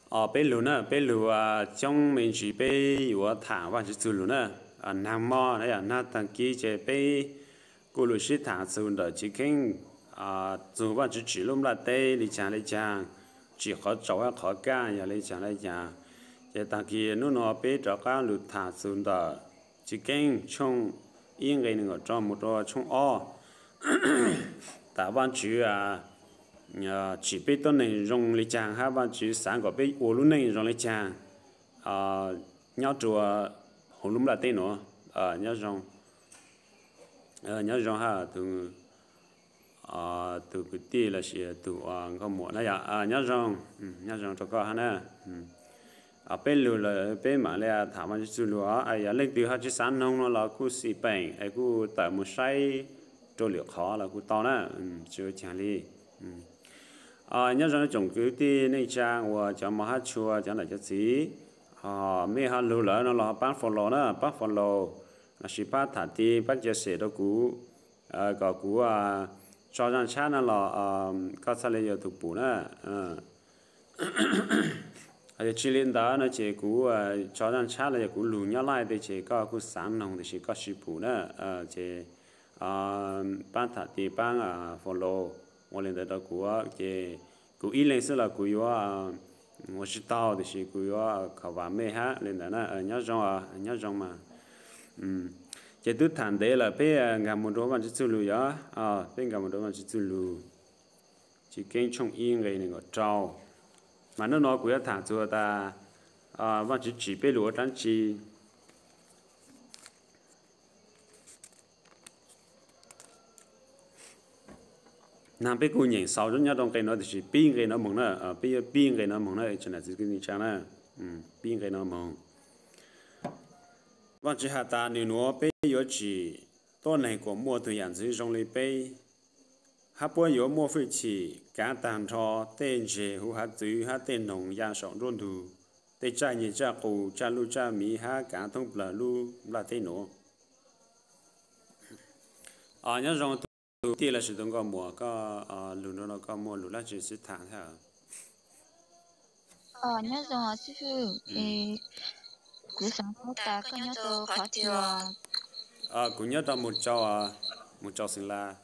Peb lug na, peb lug coob me ntsis peb yuav tham Vaajtswv txug lug na. Naag mo na yog naag taag kis ces peb kuj lug sib tham txug ntawm Chiv Keeb, txug Vaajtswv tsim lub nplaj teb le caag le caag, tsim qhov tsaus hab qhov kaj yog le caag le caag. Ces taag kis nub nua peb rov qaab lug tham txug ntawm Chiv Keeb tshooj ib nqe nees nkaum rau moog rua tshooj ob, tas Vaajtswv tsim peb tuab neeg zoo le caag hab Vaajtswv xaav kom peb ua lub neej zoo le caag nyob rua huv lub nplaj teb nuav. Nyob zoo, nyob zoo hab tug kwv tij lossis tug nkauj muam na yog, nyob zoo, nyob zoo rua koj hab na. Peb lug lawm peb maam le tham Vaajtswv txug lug os. Yog leej twg ho tsi xaav noog no los kuj xij peem es kuj tawm moog saib rua lwm qhov los kuj tau na, tsi ua caag li. Nyob zoo tsoom kwv tij neej tsaa uas cov mog hab tshua cov nam cov txiv, mej ho lug lawm no los paab follow na, paab follow lossis paab tham ti paab chia sẻ rua kuv, kom kuv tso zaaj tshab no los koj txhaj le yuav tug pum na. Yog tsi le ntawd no ces kuv tso zaaj tshab los yog kuv lug nyob laij teb ces koj kuj xaav noog tab sis koj tsi pum na, ces paab tham ti paab follow ua le ntawd rua kuv, ces kuv ib leeg xwb los kuv yuav ua tsi tau tab sis kuv yuav kho vam mej hab le ntawd na. Nyob zoo, nyob zoo mas. Ces twb tham ntev lawm peb nkaag moog rua Vaajtswv txug lug yog, peb nkaag moog rua Vaajtswv txug lug, Chiv Keeb tshooj ib nqe nees nkaum rau. Mas nub nua kuv yuav tham txug tas Vaajtswv tsim peb lug ua dlaab tsi. Naag peb kuj nyeem xaus nyob rua nqe nuav tab sis pib nqe nuav moog na, peb yuav pib nqe nuav moog na tsoom nam txiv kwv tij neej tsaa na, pib nqe nuav moog. Vaajtswv has tas nwg nuav peb yuav tsim tuab neeg kuas muaj tug yaam ntxwv zoo le peb, hab puab yuav muaj fwj chim kaav taag nrho tej ntseg huv hav txwv hab tej noog yaa saum nruab ntug, tej tsaaj nyeg tsaaj qus tsaaj luj tsaaj miv hab kaav thoob plawg lub nplaj teb nuav. Nyob zoo tug tij lossis tug nkauj muam, koj lug nua no koj muaj lug dlaab tsi sib tham hab? Nyob zoo xib fwb, kuv xaav paub tas koj nyob rau qhov twg? Kuv nyob rau Mus Tsau, Mus Tsau Xeem Las.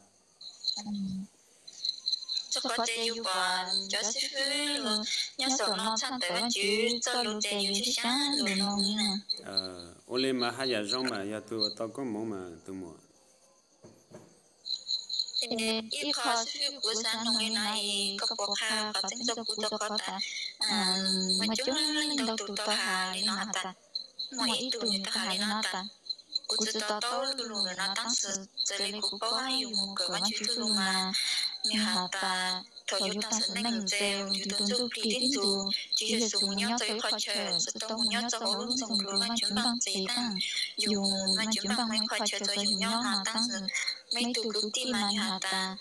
Rau qhov tias yus pom cov xib fwb nyob saum no tshaj tawm Vaajtswv txoj lug ces yus sib xaav lug noog li na. Ua li mas haj yam zoo mas yog tug tau koob moov mas tug muam. Ib qho xib fwb kuv xaav noog li no es koj puas qha qhov tseeb rau kuv rau qhov tas muaj coob leej ntau tug tau has li no has tas, muaj ib tug nwg tau has li no tas, kuv tsi tau taub lug lug ntawm no taab sis txawm le kuv paub yus moog kawm Vaajtswv txuj lug mas nwg has tas thaum yus taag sim neej ntse yus tug ntsuj plig tib ntxug Tswv Yexus moog nyob rau ib qho chaw, tsi tau moog nyob rau huv lub nroog dlua Vaajtswv npaaj txev taab, yus Vaajtswv npaaj muaj ib qho chaw rau yus nyob no taab sis muaj ib tug kwv tij mas nwg has tas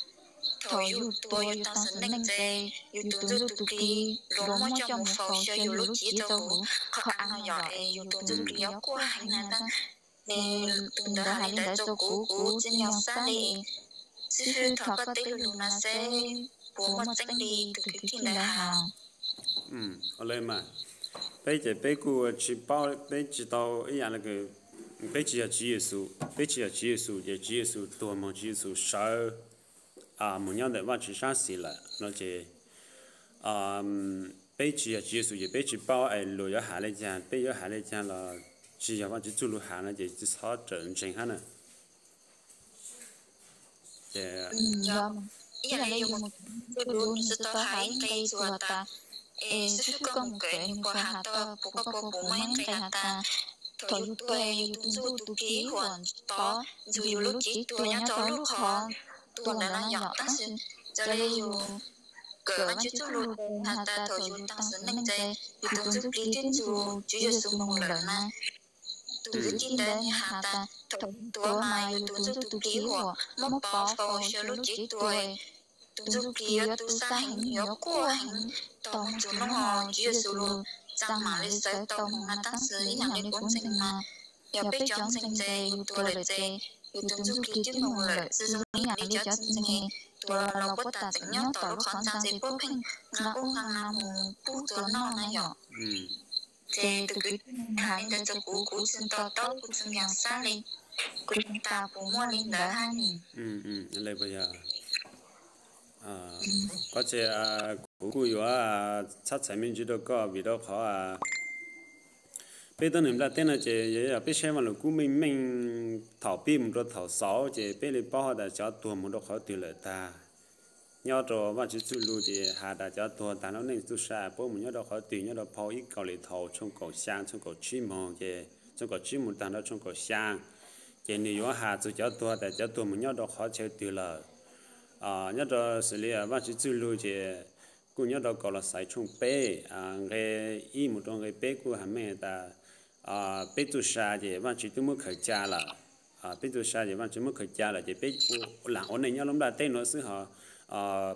thaum yus tuag yus taag sim neej ntse, yus tus ntsuj tus plig luag muab coj moog faus xyaw yus lub cev rau huv qhov av no yom, es yus tus ntsuj plig yuav quaj heev na. Tus ntawd has li ntawd rau kuv, kuv tsi nyog xaav li. Xib fwb thov koj teb lug lug no seb puas muaj tseeb li tus kwv tij ntawd has. Peb ces peb kuj tsi paub, peb tsi tau ib yaam le, peb tsi yog Tswv Yexus, peb tsi yog Tswv Yexus ces Tswv Yexus tuag moog Tswv Yexus sawv moog nyob ntawm Vaajtswv saab xis lawm no ces peb tsi yog Tswv Yexus ces peb tsi paub es luag yuav has le caag, peb yuav has le caag los tsi yog Vaajtswv txuj lug has no ces tsi txhob rawm ntseeg hab na. Ib yam li yus moog kawm Vaajtswv txuj lug nwg tsi tau has ib nqe txug has tas, es xib fwb koj moog kawm nwg puas has tau, puas koj puas pum muaj ib nqe has tas thaum yus tuag yus tus ntsuj tus plig huam tod ntxug yus lub cev tuag nyob rau lub qhov tuag ntawd no yom. Tab sis raws li yus kawm Vaajtswv txuj lug has tas thaum yus taag sim neej ntse, yus tus ntsuj plig twb ntxug Tswv Yexus moog lawm na. Tus kwv tij ntawd nwg has tas thaum tuag mas yus tus ntsuj tus plig huam muab pov faus xyaw lub cev tuag, tus ntsuj plig yuav tu sab heev, yuav quaj heev, tau moog txug noob hov Tswv Yexus lug tsaa maam le sawv tau moog na. Tab sis ib yaam li kuv ntseeg mas yog peb cov ntseeg ntse yus tuag lawm ces yus tus ntsuj plig twb moog lawm, tsi zoo ib yam li cov txiv neej tuag los puab tas tseem nyob tom lub qhov ntxa ces puab pheej nqa ub nqa no mus pub tuag noj na yom. Ces tus kwv tij hais li ntawd rau kuv, kuv tsis nto taub, kuv tsis nkees sab li, kuv tsis tas puas muaj li ntawd hab ni. Qhov tseem, kuv kuj yuav txhab txhais me ntsis rau koj vim rau qhov peb tuab neeg nplaj teb no ces yog peb saib Vaaj Lug Kub meej meej thaum pib mus rau thaum xaus ces peb li paub has tas cov tuag mus rau qhov twg lawm tag. Nyob rau Vaajtswv txuj lug ces has tas cov tuag taag lub neej txuj sa puab mus nyob rau qhov twg, nyob rau phau ib Kaus Lim Thaus tshooj kaum xyaa, tshooj kaum tsib moog ces tshooj kaum tsib mus taag rau tshooj kaum xyaa, ces nwg yuav has txug cov tuag tas cov tuag mus nyob rau qhov chaw twg lawm. Nyob rau xws li Vaajtswv txuj lug ces kuj nyob rau Kaus Los Xaiv tshooj peb, nqe ib mus rau nqe peb kuj has meej tas peb txuj sa ces Vaajtswv twb muab khaws ca lawm. Peb txuj sa ces Vaajtswv muab khaws ca lawm ces peb laam ua neej nyob lub nplaj teb nuav xwb hos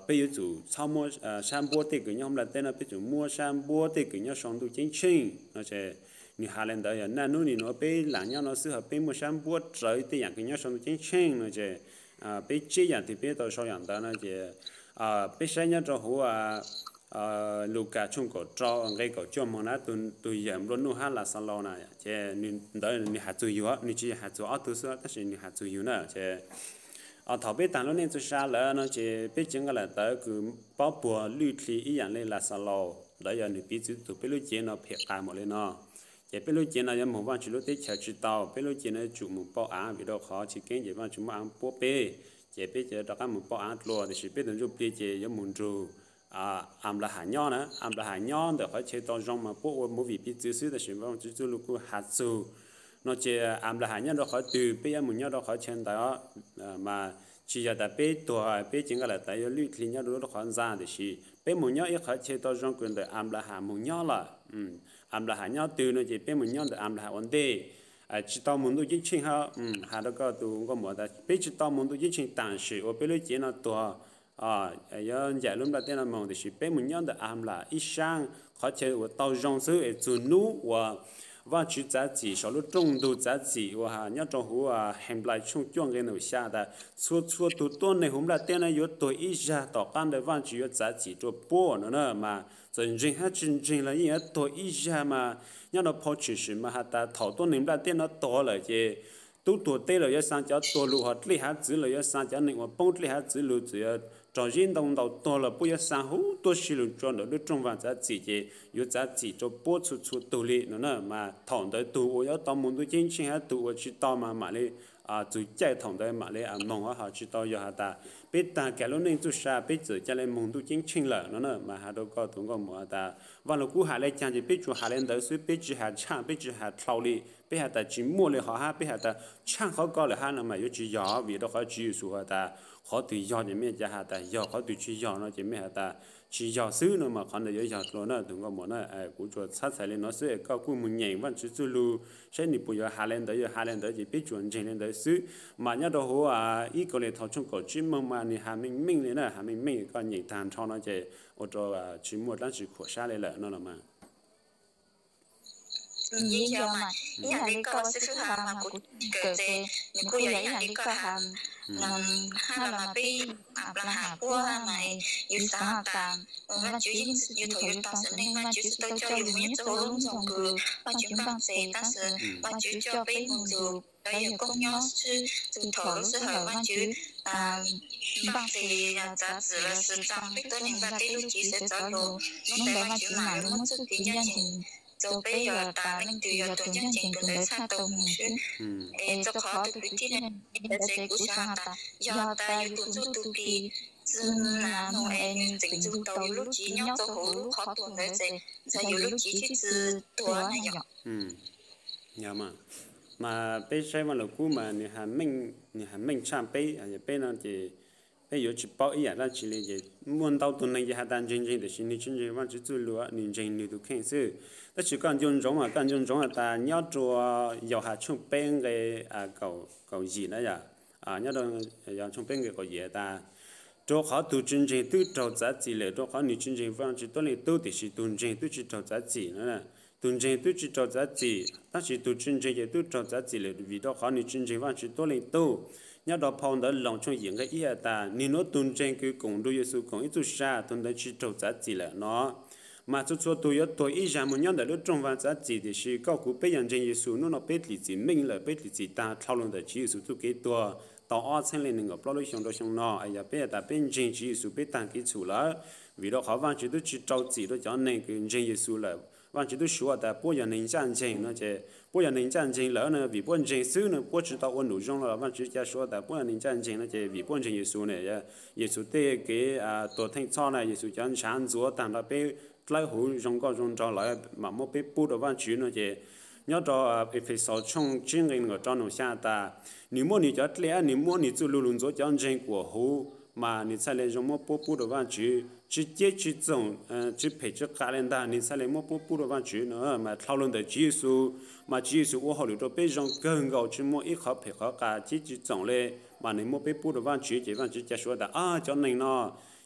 peb yuav tsum txhob muab sab npuab tej kws nyob nplaj teb no, peb tsum muab sab npuab tej kws nyob sau ntuj ceeb tsheej no. Nwg has le ntawd yog naj nub nim nuav peb laam nyob no xwb hos peb muaj sab npuab rawv tej yaam kws nyob sau ntuj ceeb tsheej no ces peb tseb yaam twg peb tau sau yaam ntawd no ces peb saib nyob rau huv Lukas tshooj kaum rau nqe kaum cuaj moog na, tug yawm nplua nuj hab Laxalaus na, ces ntawd nwg has txug yug, nwg tsis has txug ob tug xwb tab sis nwg has txug yug na ces thaum peb taag lub neej txuj sa lawm no ces peb cev nqaij lawm tawv kws paub puag lwj dli ib yaam le Laxalaus ntawd yog nwg piv txwv tug peb lub cev no phem qas npaum le no. Ces peb lub cev no yuav moog Vaajtswv lub teb chaws tsis tau, peb lub cev no yuav tsum moog pauj aav vim rau qhov tsis keeb ces Vaajtswv muab aav puab peb, ces peb rov qaab moog pauj aav dlua, tiam sis peb tug ntsuj plig ces yuav moog nrug Anplaham nyob na. Anplaham nyob ntawm qhov chaw tau zoo mas puab ua movie piv txwv xwb, tab sis Vaajtswv txuj lug kuj has txug no ces Anplaham nyob rau qhov twg peb yuav moog nyob rau qhov chaw ntawd. Mas tsis yog tas peb tuag peb cev nqaij lawm tawv yuav lwj dli nyob rau lub qhov ntxa, tiam sis peb moog nyob ib qhov chaw tau zoo kws ntawm Anplaham moog nyob lawm. Anplaham nyob twg no ces peb moog nyob ntawm Anplaham ua ntej. Tsis tau moog ntuj ceeb tsheej hab, has rau koj tus nkauj muam tas peb tsis tau moog ntuj ceeb tsheej, tam sim uas peb lub cev no tuag yuav ncaim lub nplaj teb no moog, tiam sis peb moog nyob ntawm Anplaham ib saab qhov chaw uas tau zoo xwb es txug nub uas Vaajtswv txav txim saum lub rooj ntug txav txim uas nyob rau huv Henplais tshooj cuaj nqe nees xyaa tas txhua txhua tug tuab neeg huv nplaj teb no yuav tuag ib zag tom qab ntawd Vaajtswv yuav txav txim rua puab no na. Mas txawm ntseeg hab tsis ntseeg los yeej yuav tuag ib zag mas nyob rau phau tshwm sim mas has tas thaum tuab neeg nplaj teb no tuag lawm ces tub tuag teb los yuav xaa cov tuag lug, hos dlej hav txwv los yuav xaa cov neeg uas poob dlej hav txwv lug, txawm yuav raug zeb ntoo ntaus tuag los puab yuav xaa huv tuab si lug tsua ntawm lub rooj vaaj txav txim ces yuav txav txim rua puab txhua txhua tug li no na. Mas thaum ntawd tug uas yuav tau moog ntuj ceeb tsheej hab tug uas tsis tau mas mam li txug caij thaum ntawd mam li moog, hos tsis tau yog has tas peb taag kag lub neej txuj sa peb txawm ca le moog ntuj ceeb tsheej lawm no na. Mas has rau koj tus nkauj muam has tas Vaaj Lug Kub has le caag ces peb tsuas has le ntawd xwb, peb tsis has tshaaj, peb tsis has dlhau li, peb has tas tsis muaj li hov hab peb has tas tshaaj qhov ko lawm hab no mas yuav tsis yog, vim rau qhov Tswv Yexus has tas qhov twg yog ces mej ca has tas yog, qhov twg tsis yog no ces mej has tas tsis yog xwb no. Mas qhov ntawd yuav yog dlua na tus nkauj muam na. Kuv tsuas txhab txhais li no xwb, koj kuj moog nyeem Vaajtswv txuj lug saib nwg puas yuav has le ntawd, yog has le ntawd ces peb tsuas ntseeg le ntawd xwb. Mas nyob rau huv ib Kaus Lim Thaus tshooj kaum tsib moog mas nwg has meej meej li na, has meej meej, koj nyeem taag nrho no ces ua rau tsis muaj dlaab tsi khuam sab li lawm no los mas. Yeej yog mas, ib yaam li koj xwb xwb has mas kuv kawm ces nws kuj yog ib yaam li koj has hab los mas peb Anplaham puab mas yus xaav has tas Vaajtswv yeej thaum yus tau xam neej Vaajtswv tsi tau coj yus mus nyob rau lub nroog kws Vaajtswv npaaj txeg, tab sis Vaajtswv coj peb mus nrug lawv yawg koob nyob xwb, txug thaum lub sij hawm Vaajtswv npaaj txeg txav txim lawm, txav peb tuab neeg nplaj teb lub tswv sawv txawv lug, nub ntawd Vaajtswv mam li muab txuj kev ncaj nceeg rua peb, yog tas leej twg yog tus ncaj nceeg tus ntawd txhaj tau moog xwb. Es rau qhov tus kwv tij ntawd ces kuv xaav has tas yog tas yus tus ntsuj tus plig txwv na moog es nws tseem nrug tau yus lub tswv nyob rau huv lub qhov tuag ntawd ces ntshai yus lub tswv tsi txwv tuag na yom. Mas peb saib Vaaj Lug Kub mas nwg has meej tshaj peb, peb no ces peb yuav tsi paub ib yaam dlaab tsi li. Ces muaj ntau tug neeg ces has tas ntseeg ntseeg, tab sis nwg tsi ntseeg Vaajtswv txuj lug, nwg ntseeg nwg tug kheej xwb. Tab sis koj nco ntsoov mas, koj nco ntsoov has tas nyob rua Yauhas tshooj peb nqe kaum yim na yom, nyob rua Yauhas tshooj peb nqe kaum yim has tas, rua qhov tug tsi ntseeg twb raug txav txim lawm, rua qhov nwg tsi ntseeg Vaajtswv Tuab Leeg Tub, tiam sis tug ntseeg twb tsi raug txav txim no. Tug ntseeg twb tsi raug txav txim, tab sis tug tsi ntseeg ces twb raug txav txim lawm, vim rua qhov nwg tsi ntseeg Vaajtswv Tuab Leeg Tub. Nyob rau phau Ntawv Loos tshooj yim nqe ib has tas, nim nuav tus ntseeg kws koom nrug Yexus koom ib txuj sa, tus ntawd tsi raug txav txim lawm no. Mas txhua txhua tug yuav tuag ib zag moog nyob ntawm lub rooj vag txav txim, tiam sis koj kuv peb yog ntseeg Yexus, nub no peb dlim txim meej lawm, peb dlim txim taag dlhau lug ntawm Tswv Yexus txuj kev tuag tau ob txheeb leej neeg nkaum plaub lub xyoo rua xyoo no. Yog peb has tas peb ntseeg Tswv Yexus, peb taag kev txhum lawm, vim rau qhov Vaajtswv tub tsi rau txim rua cov neeg kws ntseeg Yexus lawm. Vaajtswv tub suav tas puab yog neeg ncaaj nceeg no ces, puab yog neeg ncaaj nceeg lawm no, vim puab ntseeg xwb no, puab tsi tau ua num zoo los Vaajtswv ca suav tas puab yog neeg ncaaj nceeg no ces, vim puab ntseeg Yexus ne, Yexus tej kev tuag theej txhoj na, Yexus cov ntshav ntxuav taag nrho peb dlawb huv zoo nkauj zoo nraug lawm mas muab peb pub rau Vaajtswv no ces, nyob rau Efexaus tshooj tsib nqe neeg nkaum rau neeg nkaum xya tas, nwg muab nwg cov dlej, nwg muab nwg txuj lug lug ntxuav cov ntseeg kuas huv, mas nwg txhaj le zoo muab puab pub rau Vaajtswv. Tsi ceb tsi txoom, tsi phem tsi qas le ntag, nwg txhaj le muab puab pub rau Vaajtswv no. Mas dlhau lug ntawm Tswv Yexus, mas Tswv Yexus ua hauj lwm rau peb zoo kawg nkaus, tsi muaj ib qhov phem qhov qas, ceb tsi txoom le, mas nwg muab peb pub rau Vaajtswv ces Vaajtswv ca suav tas, ab, cov neeg no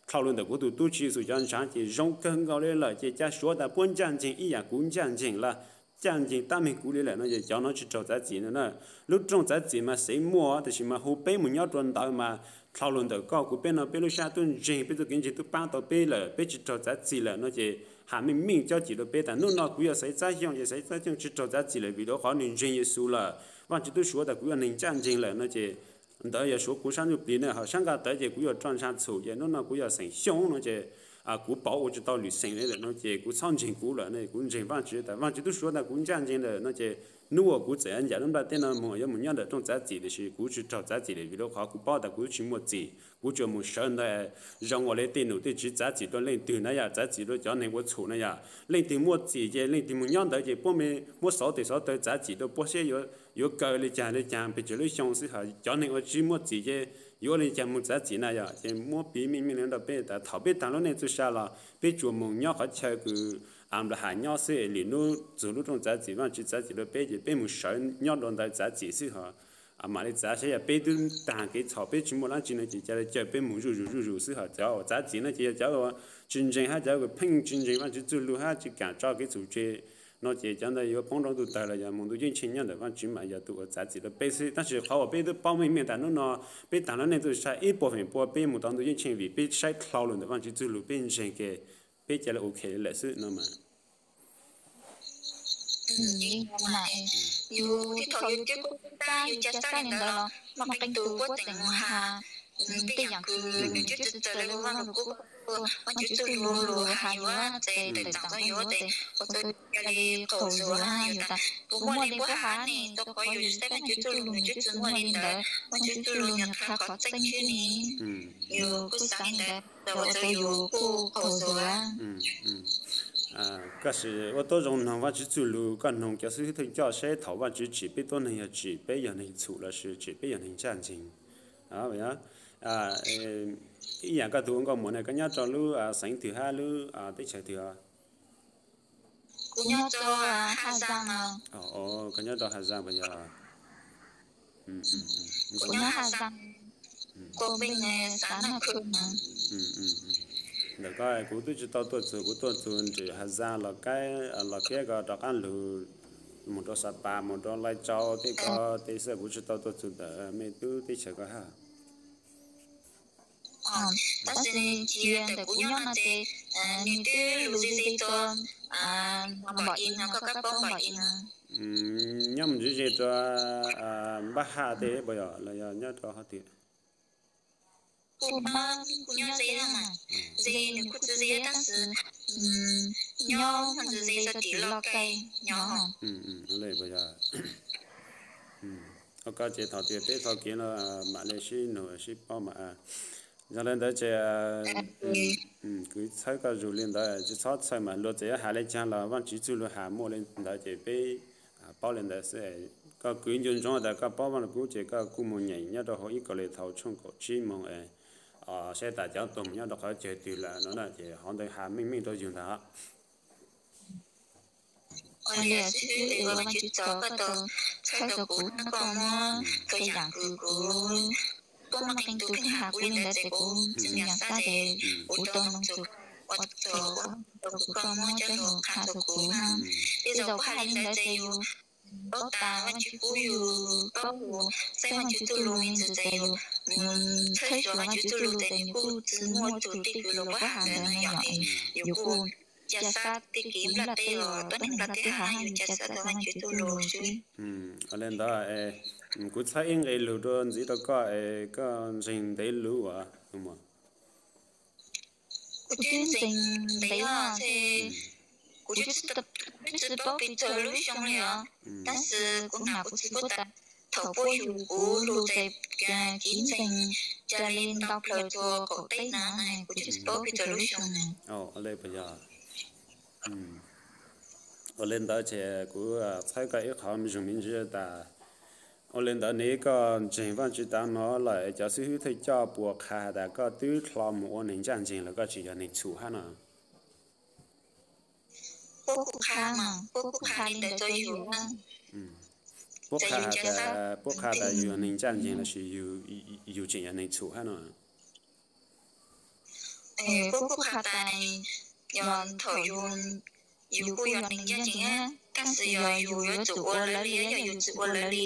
dlhau lug ntawm kuv tus tub Tswv Yexus cov ntshav ces zoo kawg nkaus le lawm ces ca suav tas puab ncaaj nceeg ib yaam kuv ncaaj nceeg lawm, ncaaj nceeg tab meeg kuv le lawm no ces cov no tsi raug txav txim no na. Lub rooj txav txim mas xeev muaj, tab sis mas hu peb moog nyob rua ntawd mas dlhau lug ntawm koj kuv peb no peb lub sab tub ntseeg, peb txuj kev ntseeg tub paab tau peb lawm, peb tsi raug txav txim lawm no ces has meej meej coj cim rua peb tas nub no kuv yog Xaiv Txab Xyooj ces Xaiv Txab Xyooj tsi raug txav txim lawm vim rau qhov nwg ntseeg Yexus lawm, Vaajtswv tub suav tas kuv yog neeg ncaaj nceeg lawm no ces ntawd yog suav kuv sab ntsuj plig na, ho sab nqaj tawv ces kuv yuav roj ntsha txhum ces nub no kuv yog xeem Xyooj no ces kuv pauv ua tsi tau lwm xeem le lawm no ces kuv txhob ntseeg kuv lawm no, kuv ntseeg Vaajtswv tas Vaajtswv tub suav tas kuv ncaaj nceeg lawm no ces nub uas kuv txawm ncaim lub nplaj teb no moog yuav moog nyob ntawm rooj txav txim tiam sis kuv tsi raug txav txim lawm vim rau qhov kuv paub tas kuv tsi muaj txim, kuv tsuas moog sawv ntawd zoo ua le tej num tej tswv txav txim rua leej twg na yom, txav txim rua cov neeg ua txhum na yom. Leej twg muaj txim ces leej twg moog nyob ntawd ces puab muab xauv tes xauv taw txav txim rua puab seb yuav kawg le caag le caag pes tsawg lub xyoo xwb. Ho cov neeg uas tsi muaj txim ces yuav ua le caag moog txav txim na yom. Ces muab piv meej meej le rau peb tas thaum peb taag lub neej txuj sa los peb tsuas moog nyob qhov chaw kws Anplahas nyob xwb, lwm nub txug lub rooj txav txim Vaajtswv txav txim rua peb ces peb moog sawv nyob rua ntawd txav txim xwb ho mam le txav saib yog peb tub taag kev txhaum peb tsi muaj dlaab tsi no ces ca le caw peb moog zuj zus zuj zus xwb. Ho cov uas txav txim no ces yog cov uas tsi ntseeg hab cov uas pheej tsi ntseeg Vaajtswv txuj lug hab tsi kaam tso kev txhum tseg no ces cov ntawd yuav poob rau ntuj tawg los yog moog ntuj ceeb tsheej nyob ntawm Vaajtswv mas yog tug uas txav txim rua peb xwb. Tab sis qhov uas peb tub paub meej meej tas nub no peb taag lub neej txuj sa ib puas feem pua peb moog tau ntuj ceeb tsheej vim peb saib dlhau lug ntawm Vaajtswv txuj lug peb ntseeg ke peb ca le ok lawm xwb no mas. Yus thaum yus twb kuj paub yus ca xab le ntawd los muaj qee tug puab tseem has tej yaam kws nws tsis txawv le Vaajtswv txuj lug, Vaajtswv txuj lug lug has yus txawm tawm txaam rua yus tes, ua rua yus ca le qaug zug has yus tas kuv muaj le puab has ne, rua qhov yus saib Vaajtswv txuj lug nws tsis txawv muaj le ntawd, Vaajtswv txuj lug nws qha qhov txeeb xwb ne. Yus kuj xaav le ntawd los ua rua yus kuj qaug zug. Koj sim ua tau zoo noog Vaajtswv txuj lug, koj noog cov xib hwb theej coj seb thaum Vaajtswv tsim peb tuab neeg yog tsim peb yog neeg txhum lossis tsim peb yog neeg ncaaj nceeg. Ib yaam koj tug ua nkauj muam ne koj nyob rau lub xeev twg hab lub teb chaws twg? Koj nyob rau Has Zaj puas yog? Ntawm koj kuv twb tsis tau tuaj txug, kuv tuaj txug nrim Has Zaj Los Kaib, Los Kiab ko rov qab lug moog rau Sa Pas moog rau Lai Tsau tej ko tej xwb, kuv tsis tau tuaj txug ntawm mej tub teb chaws ko hab. Tab sis ntawm kuv nyob no ces nws twb lug ze ze rua Npom Ib no, koj kab paub Npom Ib no? Nyob moog ze ze rua Npab Haj tej puas yog los yog nyob rau hov twg? Kuv nyob ze, ze nws kuj tsi ze tab sis nyob ze ze rua tim Lauj Kaim nyob. Koj ces thaum twg peb txoj kev no mam le sib nug sib paub mas. Yog le ntawd ces kuv txhawb koj zug le ntawd, tsis txhob txhawj mas luag txawm yuav has le caag los Vaajtswv txuj lug has muaj le ntawd ces peb paub le ntawd xwb. Koj kwv nco ntsoov tas koj paub Vaaj Lug Kub ces koj kuj moog nyeem nyob rau hauv ib Kauleethaus tshooj kaum tsib moog saib tas cov tuag moog nyob rau qhov chaw twg lawm no na, ces hov ntawd has meej meej rau yug ntag. Ua li xwb es ua Vaajtswv tsaug koj tau txhawb rua kuv hab koj muab txhua yaam kws kuv, puab muaj qee tug pheej has kuv le ntawd ces kuv tsi nyaam xab tes kuv tau noog txug ua tsaug rua kuv koj muab cov lug qha rua kuv na. Tej zaum kuv has le ntawd ces yus paub tas Vaajtswv pub yus paub yus saib Vajtswv txuj lus me ntsis ces yus txhawb xyuas Vajtswv txuj lus ces nws kuj tsis muaj tus tej kws luag pab has ntawd no yom. Yus kuj ca xab tej kev nplaj teb los tuab neeg nplaj teb hab yus ca xab tau Vajtswv txuj lus xwb. Ua le ntawd, kuv txhawb ib nqe lug dua ntxiv rau koj es koj ntseeg ntev lug as. Kuv twb ntseeg ntev os, kuv twb tsis paub pes tsawg lub xyoo li os, tab sis kuv nam kuv txiv puab tas thaum puab yug kuv lug ces kuv ntseeg ca le ntau plaws rua qaum teb na, kuv twb tsis paub pes tsawg lub xyoo na. Ua le ntawd ces kuv txhawb koj ib qho me ntsis tas, ua le ntawd ne koj ntseeg Vajtswv tas no lawm cov xib hwb thawj coj puas qha has tas koj twb dlhau mus ua neeg ncaj ncees los koj tseem yog neeg txhum hab no? Puab kuj qha li ntawd rau yus. Puab qha has tas, puab qha tas yus yog neeg ncaj ncees lossis yus tseem yog neeg txhum hab no? Puab kuj qha tas yog thaum yus kuj yog neeg ncaj ncees, tab sis yog yus yuav tsum ua lawv li, yog yus tsis ua lawv li,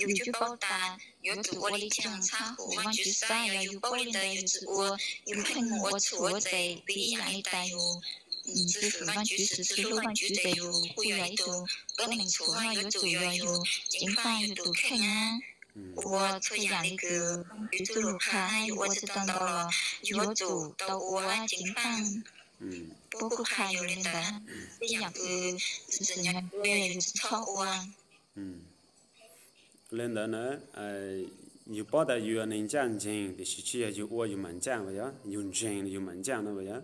yus twb paub tas yuav tsum ua li cas txhab huv Vajtswv xab, yog yus paub li ntawd yus tsis ua, yus pheej mus ua txhum ua txeem, piv ib yam li tas yus tsis hwm Vajtswv, tsis hlub Vajtswv ces yus kuj yog ib tug tuab neeg txhum hab, yuav tsum yog yus ceev faj yus tus kheej na. Ua txhua yam li kws yus txuj lug qha hab yus ua tsis tau ntau los yuav tsum tau ua ceev faj. Puab kuj qha yus li ntawd, ib yam kws tsis tsim nyog yus txhob ua. Le ntawd na, yus paub tas yus yog neeg ncaj ncees tiam sis tsis yog yus ua yus mam ncaj, yus ntseeg yus mam ncaj no puas yog?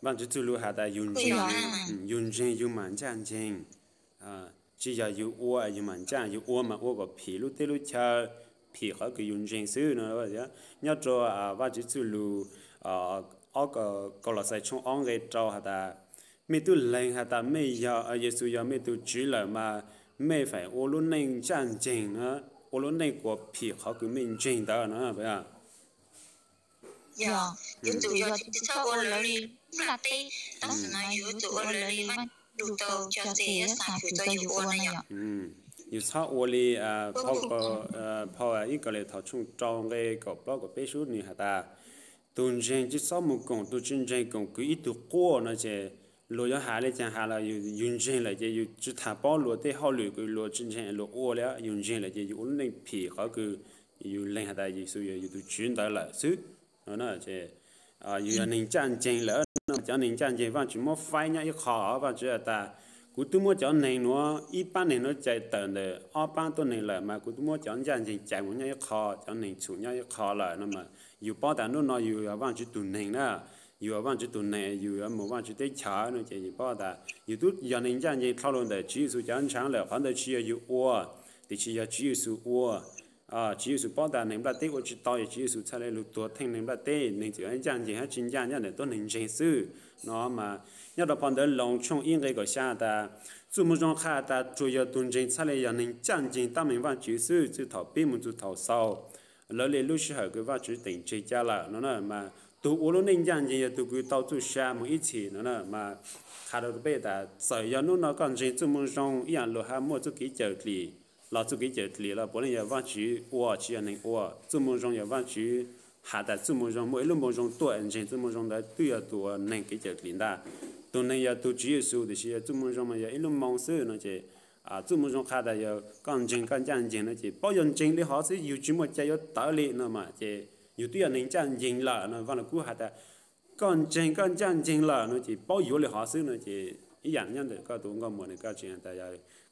Vaajtswv txuj lug has tas yus ntseeg yus mam ncaj ncees, tsis yog yus ua yus mam ncaj, yus ua mas ua kom phim lub teb lub chaw, phim qhov kws yus ntseeg xwb no. Nyob rua Vaajtswv txuj lug ob Kaulauxais tshooj ob nqe rau has tas, mej tub lees has tas mej yog, Yexus yog mej tug Tswv lawm mas mej faim ua lub neej ncaj ncees na, ua lub neej kuas phim qhov kws mej ntseeg ntawd no. Yog, yuav tsum yog tsis txhob ua lawv li, tab sis no yuav tsum ua lawv li Vaajtswv txuj lug tau cog tseg yuav xam hwm rau yus ua no yom. Yus txhob ua li phau ib Kaulauxais tshooj rau nqe kaum plaub kaum peb sub nwg has tas, tug ntseeg tsis txhob mus koom tug tsis ntseeg, koom kwv ib tug quaj no ces luag yuav has li cas has los yus ntseeg lawm ces yus tsis tas paub luag tej hauj lwm kws luag tsis ntseeg luag ua li, yus ntseeg lawm ces yus ua lub neej phim qhov kws yus lees has tas Yexus yog yus tug Tswv ntawd lawm xwb. Yus yog neeg ncaj ncees lawm no, cov neeg ncaj ncees Vaajtswv muab faib nyob ib qho, Vaajtswv has tas, kuv twb muab cov neeg nuav, ib paab neeg nuav cais tawm ntawm ob paab tuab neeg lawm mas kuv twb muab cov ncaj ncees cais mus nyob ib qho, cov neeg txhum nyob ib qho lawm no mas yus paub tas hnub no yus yog Vaajtswv tug neeg na, yus yog Vaajtswv tug neeg, yus yuav mus Vaajtswv teb chaws no ces yus paub tas yus twb yog neeg ncaj ncees dlhau lug ntawm Tswv Yexus cov ntshav lawm, qhov ntawd tsis yog yus ua, tiam sis yog Tswv Yexus ua. Tswv Yexus paub tas neeg nplaj teb ua tsis tau, yog Tswv Yexus txhaj le lug tuag theej neeg nplaj teb, neeg txawm ncaj ncees hab tsis ncaj nyob ntawm tuab neeg ntseeg xwb no mas. Nyob rau phau ntawv Loos tshooj ib nqe kaum xya tas, txuj moo zoo qha tas tsuas yog tug ntseeg txhaj le yog neeg ncaj ncees tab meeg Vaajtswv xwb, txij thaum pib moog txug thaum xaus, lawv le lub sij hawm kws Vaajtswv teem tseg ca lawm no na mas. Tug ua lub neej ncaj ncees yog tug kws tau txuj sa moog ib txhis no na mas. Qha rau peb tas txawm yog hnub no koj ntseeg txuj moo zoo ib yaam luag hab muaj txuj kev cawm dlim los txuj kev cawm dlim los puav leej yog Vaajtswv ua tsis yog neeg ua. Txuj moo zoo yog Vaajtswv has tas txuj moo zoo, muaj ib lub moo zoo tuaj, ntseeg txuj moo zoo ntawd twb yog tug ua neeg kev cawm dlim ntag. Tug neeg yog tug Tswv Yexus, tiam sis yog txuj moo zoo mas yog ib lub moo xwb no ces txuj moo zoo qha tas yog koj ntseeg koj ncaj ncees no ces paub yog ntseeg li hov xwb, yug tsis muaj cai yuav tawv li no mas ces yug twb yog neeg ncaj ncees lawm no. Vaaj Lug Kub has tas koj ntseeg koj ncaj ncees lawm no ces paub yuav li hov xwb no ces ib yaam nyob ntawm koj tus nkauj muam ne, koj tseem has tas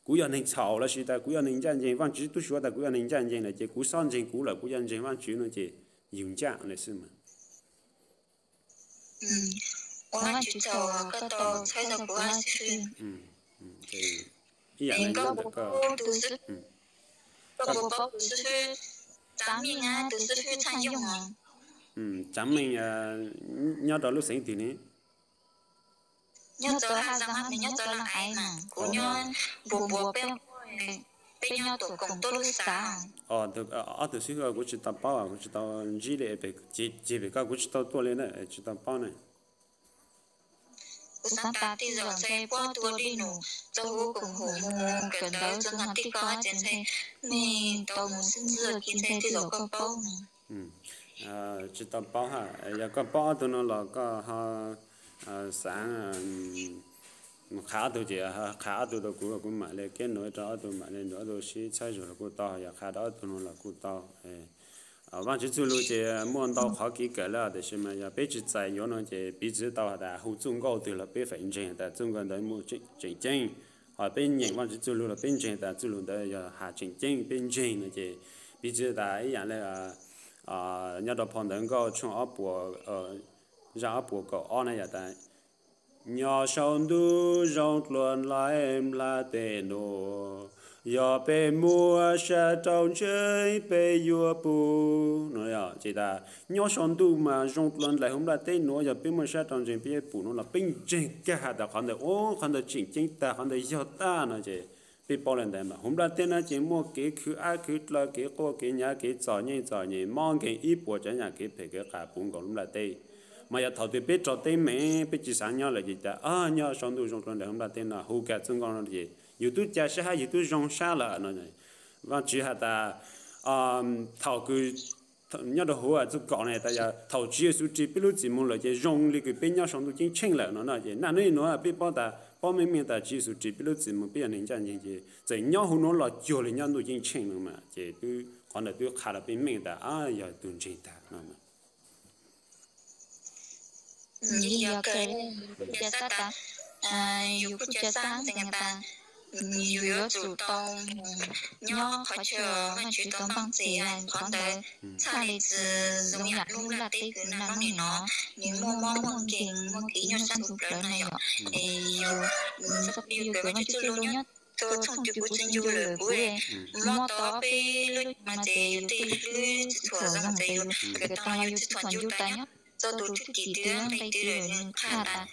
kuv yog neeg txhaum lossis tas kuv yog neeg ncaj ncees, Vaajtswv tub suav tas kuv yog neeg ncaj ncees lawm ces kuv xob ntseeg kuv lawm, kuv yuav ntseeg Vaajtswv no ces yug ncaj lawm xwb mas. Ua Vaajtswv tsaug koj tau txhawb rau kuv hab xib fwb. Ib yaam le ntawm koj, koj puas paub tus xib fwb Tsav Meej hab tus xib fwb Txhaj Yooj? Tsav Meej nyob rau lub xeev twg ne? Nyob rau Haj Zaas hab nws nyob rau Laj Aiv mas, kuv nyob Npuas Npuas, peb nyob tuam koom tuab lub xav. Ob tug xib fwb kuv tsis tau paub, kuv tsis tau ntsib li, ces pem koj kuv tsis tau tuaj li na, tsis tau paub na. kuv xav tas tej zaum ntshe puab tua dej num txog huv koom haum mus kawm ntawv txog ntawm tej ko ces ntshe nej tau mus xib ntxwg ces ntshe tej zaum koj paub no. Tsis tau paub ha, yog koj paub ob tug no los koj ho xav qha ob tug ces qha ob tug rau kuv, kuv mam li keb num rau ob tug, mam li nrog ob tug sib txhawb zug los kuj tau, yog qha rau ob tug no los kuj tau. Vaajtswv txuj lug ces muaj ntau qhov kev kawm lawm, tiam sis mas yog peb tsis txais yuav no ces piv txwv tau has tas hu txuj nkauj twg los peb feem ntseeg tas txuj nkauj ntawd muaj tseem ceeb, ho peb nyeem Vaajtswv txuj lug los peb ntseeg tas txuj lug ntawd yog has tseem ceeb, peb ntseeg no ces piv txwv tas ib yam li nyob rau phau Ntawv Nkauj tshooj ob puas, zaj ob puas kaum ob na yom tas, nyob saum ntuj zoo dlua nplaig nplaj teb nuav, yog peb muaj sab rau ntseeg peb yuav pum no. Ces tas nyob saum ntuj mas zoo dlua nplaig hauv nplaj teb nuav, yog peb muaj sab rau ntseeg peb yuav pum no los peb ntseeg kag has tas qhov ntawd, qhov ntawd tseem ceeb tag, qhov ntawd yog tag no ces peb paub li ntawd mas hauv nplaj teb na ces muaj kev khwv ab khwv dlaw, kev quaj kev nyav, kev txom nyem txom nyem mob nkeeg ib puas tsav yam kev phem kev qas puv nkaus lub nplaj teb. Mas yog thaum twg peb raug teeb meem peb tsis xav nyob lawm ces tas nyob saum ntuj zoo dlua nplaig hauv nplaj teb no hu kag txuj nkauj no ces yus tub ca sab hab yus tub zoo sab lawm no. Vaajtswv has tas thaum kws nyob rau huv txuj kaum na tas yog thaum Tswv Yexus ris peb lub txim mus lawm ces zoo li kws peb nyob saum ntuj ceeb tsheej lawm no na. Ces naj nub nuav peb paub tas paub meej meej tas Tswv Yexus ris peb lub txim mus peb yog neeg ncaj nceeg ces txawm nyob huv nuav los cuag li nyob ntuj ceeb tsheej no mas ces qhov ntawd twb qha rau peb meej tas yog tug ntseeg tag no. Yog kawg, kuv ca sab tas, yus kuj ca sab tas yus yuav tsum tau nyob qhov chaw Vaajtswv tau npaj txim, qhov ntawd txhaj le tsi zoo yam lub nplaj teb kws naj nub nim no nws muaj mob muaj nkeeg muaj kev nyuaj sab ntxhov plawv no yom. Es yus, yus kawm Vaajtswv txuj lug nyob rau txhooj cus kuv tsi ncu lawm kuv mob tau peb lub no ces yus tej hlwb tsi txhuam zoo ces yus kawm tau los yus tsi txhuam ncu tas nyob txog tus thwj tim twg nqe twg lawm nws qha tas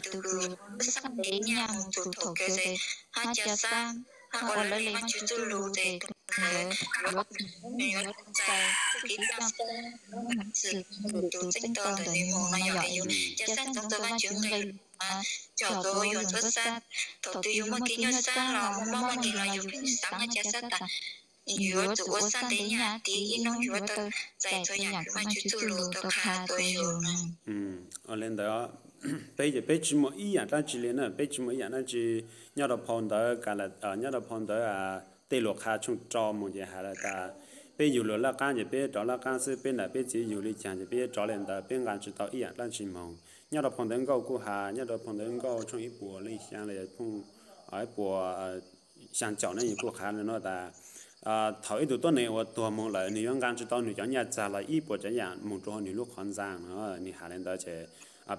tus kws lub sab ntev nyaj mus txug thaum kawg ces hab ca sab hab ua lawv le Vaajtswv txuj lug ces tus ntawd yuav, nws yuav txais txuj kev coj xab, txwm tus txeeb tau ntawm nws mus no yog yus ca sab ntsoov txog Vaajtswv nqe lug, coj tau yus ntxuav sab. Thaum twg yus muaj kev nyuaj sab los muaj mob muaj nkeeg los yus pheej xaav hab ca sab tas yus yuav tsum ua sab ntev nyaj tiv ib hnub yuav tau txais txhua yaam kws Vaajtswv txuj lug tau qha rau yus no. Ua le ntawd, peb ces peb tsi muaj ib yaam dlaab tsi le na, peb tsi muaj ib yaam dlaab tsi nyob rau phau ntawv, nyob rau phau ntawv Tej Lus Qha tshooj rau mus ces has tas peb yug luas laj qaab ces peb rov laj qaab xwb, peb nam peb txiv yug le caag ces peb rov le ntawd, peb nqaa tsi tau ib yaam dlaab tsi moog. Nyob rau phau ntawv Nkauj kuj has, nyob rau phau ntawv Nkauj tshooj ib puas leej xyaa, ib puas xyaa caum ne yus kuj has le nuav tas thaum ib tug tuab neeg uas tuag moog lawm nwg yuav nqaa tsi tau nwg cov nyaj txag los ib puas tsav yaam moog rua huv nwg lub qhov ntxaa no. Nwg has le ntawd ces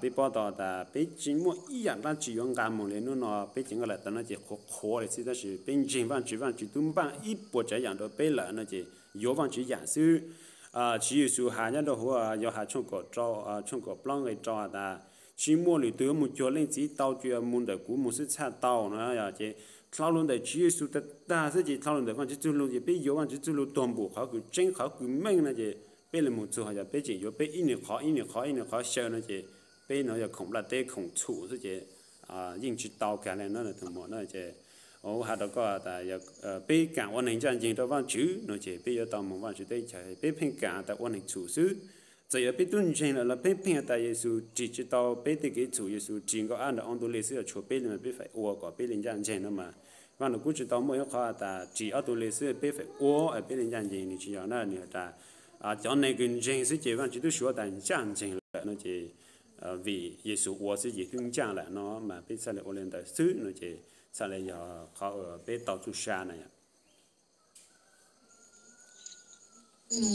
peb paub tau tas peb tsi muaj ib yaam dlaab tsi yuav nqaa moog le nub no, peb ces nqaa lawm tau no ces qhuav qhuav le xwb, tab sis peb ntseeg Vaajtswv, Vaajtswv tub npaaj ib puas tsav yaam rua peb lawm no ces yuav Vaajtswv yaam xwb. Tswv Yexus has nyob rau huv Yauhas tshooj kaum plaub nqe rau tas tsi muaj lwm tug yuav moog cuag Leej Txiv tau, tsuas yog moog ntawm kuv moog xwb txhaj tau no. Ces dlhau lug ntawm Tswv Yexus tag tag xwb ces dlhau lug ntawm Vaajtswv txuj lug ces peb yuav Vaajtswv txuj lug tuag npum qhov kws tseeb qhov kws meej no ces peb le moog txug yog peb tseem yuav peb ib nws qhov ib nws qhov ib nws qhov xyaw no ces peb no yog khoom nplaj teb khoom txhum xwb ces yeej tsi tau kag le no tus muam no ces has rau koj tas peb kaam ua neeg ncaaj nceeg rau Vaajtswv no ces peb yuav tau moog Vaajtswv teb chaws, peb pheej kaam tas ua neeg txhum xwb. Txawm yog peb tub ntseeg lawm los peb pheej tas Yexus ris tsi tau peb tej kev txhum, Yexus ris nkaus ob nrag ob tug le xwb, tshuav peb le mas peb feem ua kom peb le ncaaj nceeg no mas Vaaj Lug Kub tsi tau muaj ib qhov tas ris ob tug le xwb peb feem ua peb le ncaaj nceeg, nws tsi yog na, nws has tas cov neeg kws ntseeg xwb ces Vaajtswv tub suav tas ncaaj nceeg lawm no ces vim Yexus ua xwb ces twb ncaaj lawm no mas peb txhaj le ua le ntawd xwb no ces txhaj le yog qhov peb tau txuj sa na yom.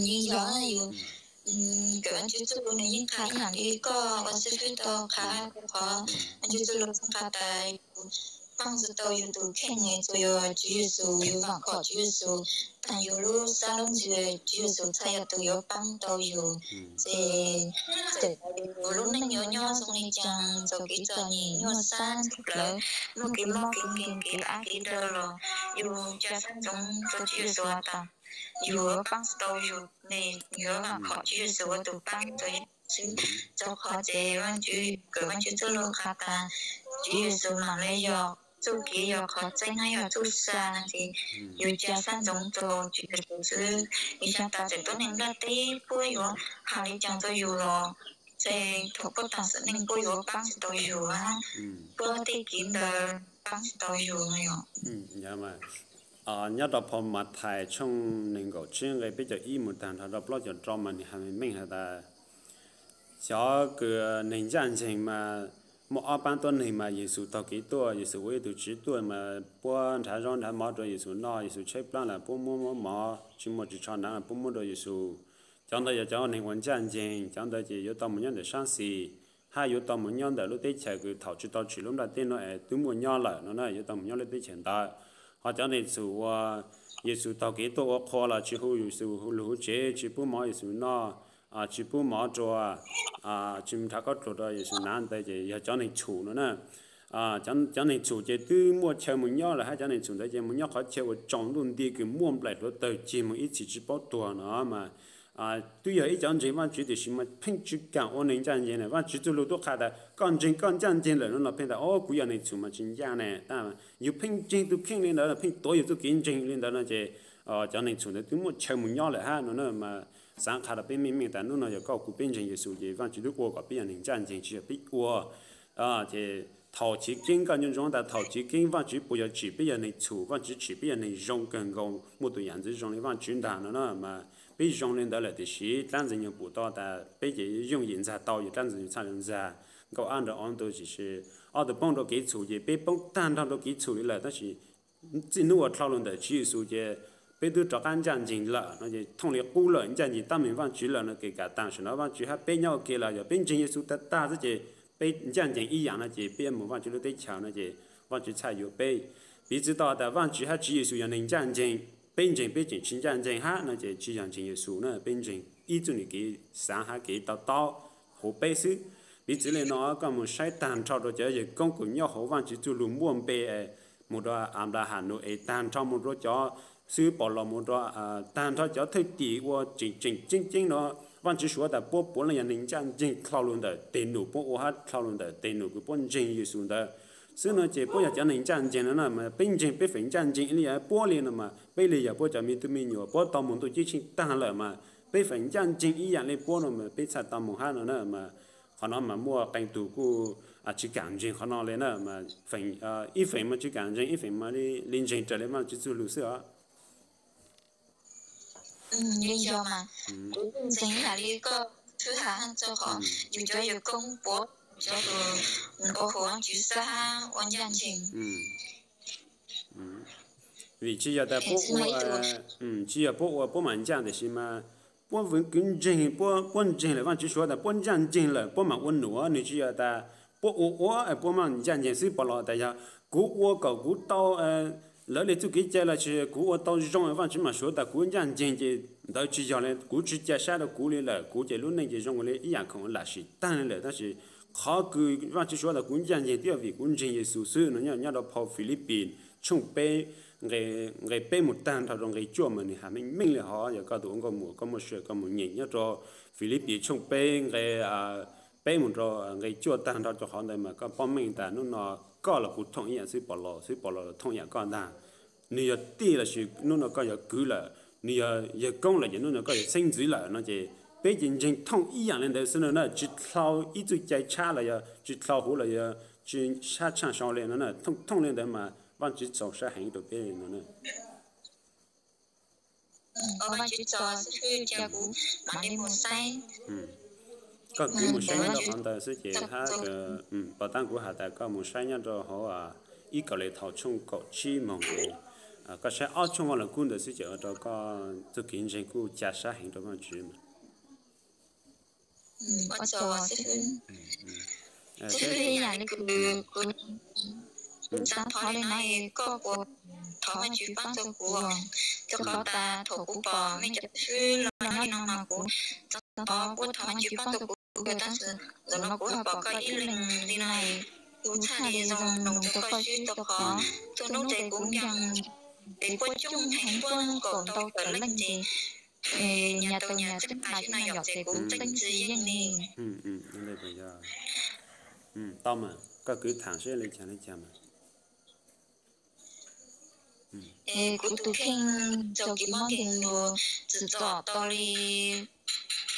Yeej yog yus kawm Vaajtswv txuj lug nws yeej qha ib yaam li koj ua xib fwb tau qha rua qhov Vaajtswv txuj lug qha tas yus paab tsi tau yus tus kheej, tsuas yog Tswv Yexus, yus vaam khom Tswv Yexus taag yus lub sab lub ntsws, Tswv Yexus txhaj yog tus yuav paab tau yus. Ces txawm yus lub neej yuav nyob zoo le caag, txaus kev txom nyem, nyuaj sab ntxhov plawv, muaj kev mob kev nkeeg, kev av kev daw los yus ca sab ntsoov rua Tswv Yexus tas yus yuav paab tsi tau yus, yus yuav vaam khom Tswv Yexus ua tus paab tau yus. xwb. Rau qhov ces Vajtswv, kawm Vajtswv txoj lus qhia tas, Tswv Yexus mam li yog txuj kev, yog qhov tseeb, yog txuj sa no ces yus cia sab ntsoov rau Tswv Yexus xwb. Ib xyoo tas txawm tuab neeg nplaj teb puab yuav hais li cas rau yus los, ces thaum puab tag sim neej puab yuav paab tsi tau yus, puab tej kev ntawd paab tsi tau yus no yom. Nyob rau phau Mathais tshooj nees nkaum tsib nqe peb caug ib mus tag nrho rau plaub caug rau mas nws hais meej meej has tas, cov kws neeg ncaj nceeg mas muaj ob paab tuab neeg mas Yexus taug kev tuaj, Yexus ua ib tug tsiv tuaj mas puab nrhav zaub nrhav mov rau Yexus noj, Yexus tshaib plab lawm puab muab mov, tsi muaj ris tsho hnav lawm puab muab rau Yexus. Cov ntawd yog cov neeg uas ncaj nceeg, cov ntawd ces yuav tau mus nyob ntawm sab xis, hab yuav tau mus nyob ntawm lub teb chaws kws thaum tsi tau tsim lub nplaj teb no es twb muaj nyob lawm no na, yuav tau mus nyob lub teb chaws ntawd. Ho cov neeg txhum uas Yexus taug kev tuaj ua qhua los tsi hu Yexus lug huv tsev, tsi pub mov Yexus noj, tsi pub mov rau, tsi nrhav kauj dluag rau Yexus hnav ntawd ces yog cov neeg txhum no na. Cov neeg txhum ces twb muaj chaw mus nyob lawm hab cov neeg txhum ntawd ces mus nyob qhov chaw uas tsaus ntuj nti kws muaj nplaim hluav taws cig moog ib txhis tsi paub tuag no mas twb yog ib cov ntseeg Vajtswv tiam sis mas pheej tsi kaam ua neeg ncaj nceeg na. Vajtswv txuj lug tub qha tas koj ntseeg koj ncaj nceeg lawm no los pheej tas o kuv yog neeg txhum mas tsi ncaj ne. Yus pheej ntseeg tus kheej li ntawd, pheej tuav yus txuj kev ntseeg li ntawd no ces cov neeg txhum ntawd twb muaj chaw mus nyob lawm hab no na mas xaav qha rau peb meej meej tas hnub no yog koj kuv peb ntseeg Yexus ces Vajtswv twb ua kom peb yog neeg ncaj nceeg tsi yog peb ua. Ces thaum chiv keeb koj nco ntsoov tas thaum chiv keeb Vajtswv puas yog tsim peb yog neeg txhum, Vajtswv tsim peb yog neeg zoo kawg nkaus muaj tus yam ntxwv zoo li Vajtswv ntag no na mas peb zoo li ntawd lawm tiam sis dlaab Ntxwg Nyoog pum tau tas peb ces yooj yim ntxag tau, yog dlaab Ntxwg Nyoog txhaj le ntxag. Nkauj ab nrog ob tug, tiam sis ob tug poob rau kev txhum ces peb poob tag nrho rau kev txhum li lawm tab sis txij hnub uas dlhau lug ntawm Tswv Yexus ces peb twb rov qab ncaj nceeg lawm no ces thooj li qub lawm, ncaj nceeg tab meeg Vajtswv lawm no ces kam tas sim no Vajtswv hab peb nyob ua ke los yog peb ntseeg Yexus tag tag xwb ces peb ncaj nceeg ib yam no ces peb yuav moog Vajtswv lub teb chaws no ces Vajtswv txhaj yuav peb. Piv txwv tau tas Vajtswv hab Tswv Yexus yog neeg ncaj nceeg, peb ntseeg peb tseem tsis ncaj nceeg hab no ces tsis yog ntseeg Yexus na, peb ntseeg ib txuj kev xaav hab kev to taub huv peb xwb. Piv txwv li no koj moog saib tag nrho rau cov yawg koob kws nyob hauv Vajtswv txuj lug muaj npe, moog rau Anplaham, Nau-es, tag nrho moog rau cov xib hwb Paulus, moog rau tag nrho cov thwj tim uas tseem tseem ceeb ceeb no, Vajtswv suav tas puab puav leej yog neeg ncaj nceeg dlhau lug ntawm teg num puab ua hab dlhau lug ntawm teg num kws puab ntseeg Yexus ntawd xwb no ces puab yog cov neeg ncaj nceeg no na mas peb ntseeg peb feem ncaj nceeg ib yam li puab li no mas peb li yog puab cov me tub me nyuam puab tau moog ntuj ceeb tsheej tag lawm mas peb feem ncaj nceeg ib yam li puab no mas peb txhaj tau moog hab no na mas qhov no mas muaj qee tug kuj tsis kam ntseeg qhov no li na mas ib feem mas tsis kam ntseeg, ib feem mas li ntseeg raws li Vajtswv txuj lug xwb os. Li yog mas kuv ntseeg ib yam li koj twb has rau qhov yus cov yawg koob puav cov ua hauv Vajtswv xab hab ua ncaj nceeg. Vim tsis yog tas puab ua, tsis yog puab ua puab mam ncaj tiam sis mas puab vwv kwv ntseeg, puab ntseeg lawm Vajtswv suav tas puab ncaj nceeg lawm puab mam ua num, nws tsis yog tas puab ua ua puab mam ncaj nceeg xwb. Paulus tas yog kuv ua kom kuv tau lawv li txuj kev cai los sis kuv ua tau zoo Vajtswv mam suav tas kuv ncaj nceeg ces ntawd tsis yog li, kuv tsis ca sab rau kuv li lawm, kuv ces lub neej ces zoo li ib yam khoom lam sim tag li lawm tab sis qhov kws Vajtswv suav tas kuv ncaj nceeg twb yog vim kuv ntseeg Yexus xwb no. Nyob rau phau Filipis tshooj peb nqe peb mus tag nrho rau nqe cuaj mas nws has meej meej li hov, yog koj tus ua nkauj muam koj muaj sij hawm koj mus nyeem nyob rau Filipis tshooj peb nqe peb mus rau nqe cuaj tag nrho rau qhov ntawd mas koj paub meej tas hnub no koj los kuv thooj ib yam xwb, Paulus xwb, Paulus los thooj ib yam koj ntag. Nws yog tij los sis hnub no koj yog kwv lawm, nws yog yawg koob lawm ces hnub no koj yog xeeb ntxwv lawm no ces peb ces ntseeg thooj ib yam li ntawd xwb no na, tsis dlhau ib txuj cai tshab los yog tsis dlhau huv los yog tsis tshab tshaj sau li no na, thooj thooj li ntawd mas Vajtswv txaus sab heev rau peb no na. Koj kwv mus saib nyob rau qhov ntawd xwb ces hab pom tag kuv has tas koj mus saib nyob rau hauv ib Kauleethaus tshooj kaum tsib moog, koj saib ob tshooj Vaj Lug Kub ntawd xwb ces ua rau koj txuj kev ntseeg kuj ca sab heev rau Vajtswv mas. Ua tsaug xib hwb. Xib hwb, ib yam li kuv, kuv xav thov li no, koj puas thov Vajtswv paab txug kuv, rau qhov tas thaum kuv pom mej cov xib hwb los nyob li no mas kuv xav thov puab thov Vajtswv paab txug kuv kawg, tab sis ntawm no kuv pom koj ib leeg li no, kuv txhaj li zoo noog rau koj xwb, rau qhov txhua hnub tes kuv ncaag tes puab coob heev, puab kaum ntau tawm leej tes Nyag tau nyag tseeb tas no yom, ces kuv tseeb tsis yeej li. Tau mas koj kwv tham seb li cas li cas mas. Es kuv tus kheej txaus kev mob nkeeg los txwm txom tau li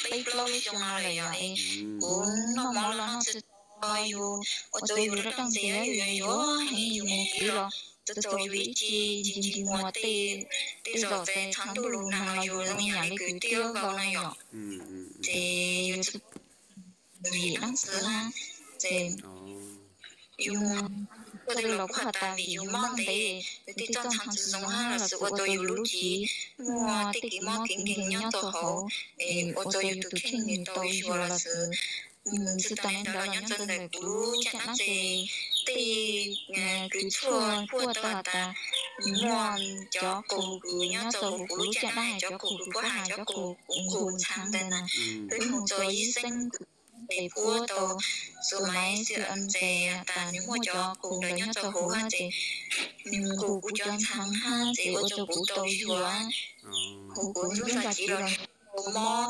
peb plaub lub xyoo no lawm yom. Es kuv noj mov los noj tsis tau, yus ua rau yus rab daj ntxeev, yus yuav heev, yus mus kev los txawv txaus, yus ib ce ntsis ntsis muag, tej zaum txawm tshav ntuj los nag los yus zoo li yam li kwv tij nkaus no yom. Ces yus tsis yim dab tsi hab, ces yus mus tuaj tej los kuj has tas vim yus mob ntev, yus tej txoj ntxhab tsis zoo hab los xwb ua rau yus lub cev muaj tej kev mob kev nkeeg nyob rau hauv, es ua rau yus tus kheej nws tau yuag los xwb. Tsis tas li ntawd los nyob rau ntawm kuv lub caj dab ces tej kws tshuaj puab tau has tas muaj cov qaug kws nyob rau huv kuv lub caj dab, cov qaug kws puab has cov qaug kuv nqus ntxhab ntawd na, peb mus rau yib xeeb kws tes puab tau txua maiv xwb ntxes has tas nws muaj cov qaug ntawd nyob rau huv hab ces nws nqus kuv cov ntxhab hab ces ua rau kuv tau yuag. Huv kuv ntsuab ntxhov cev los tau mob,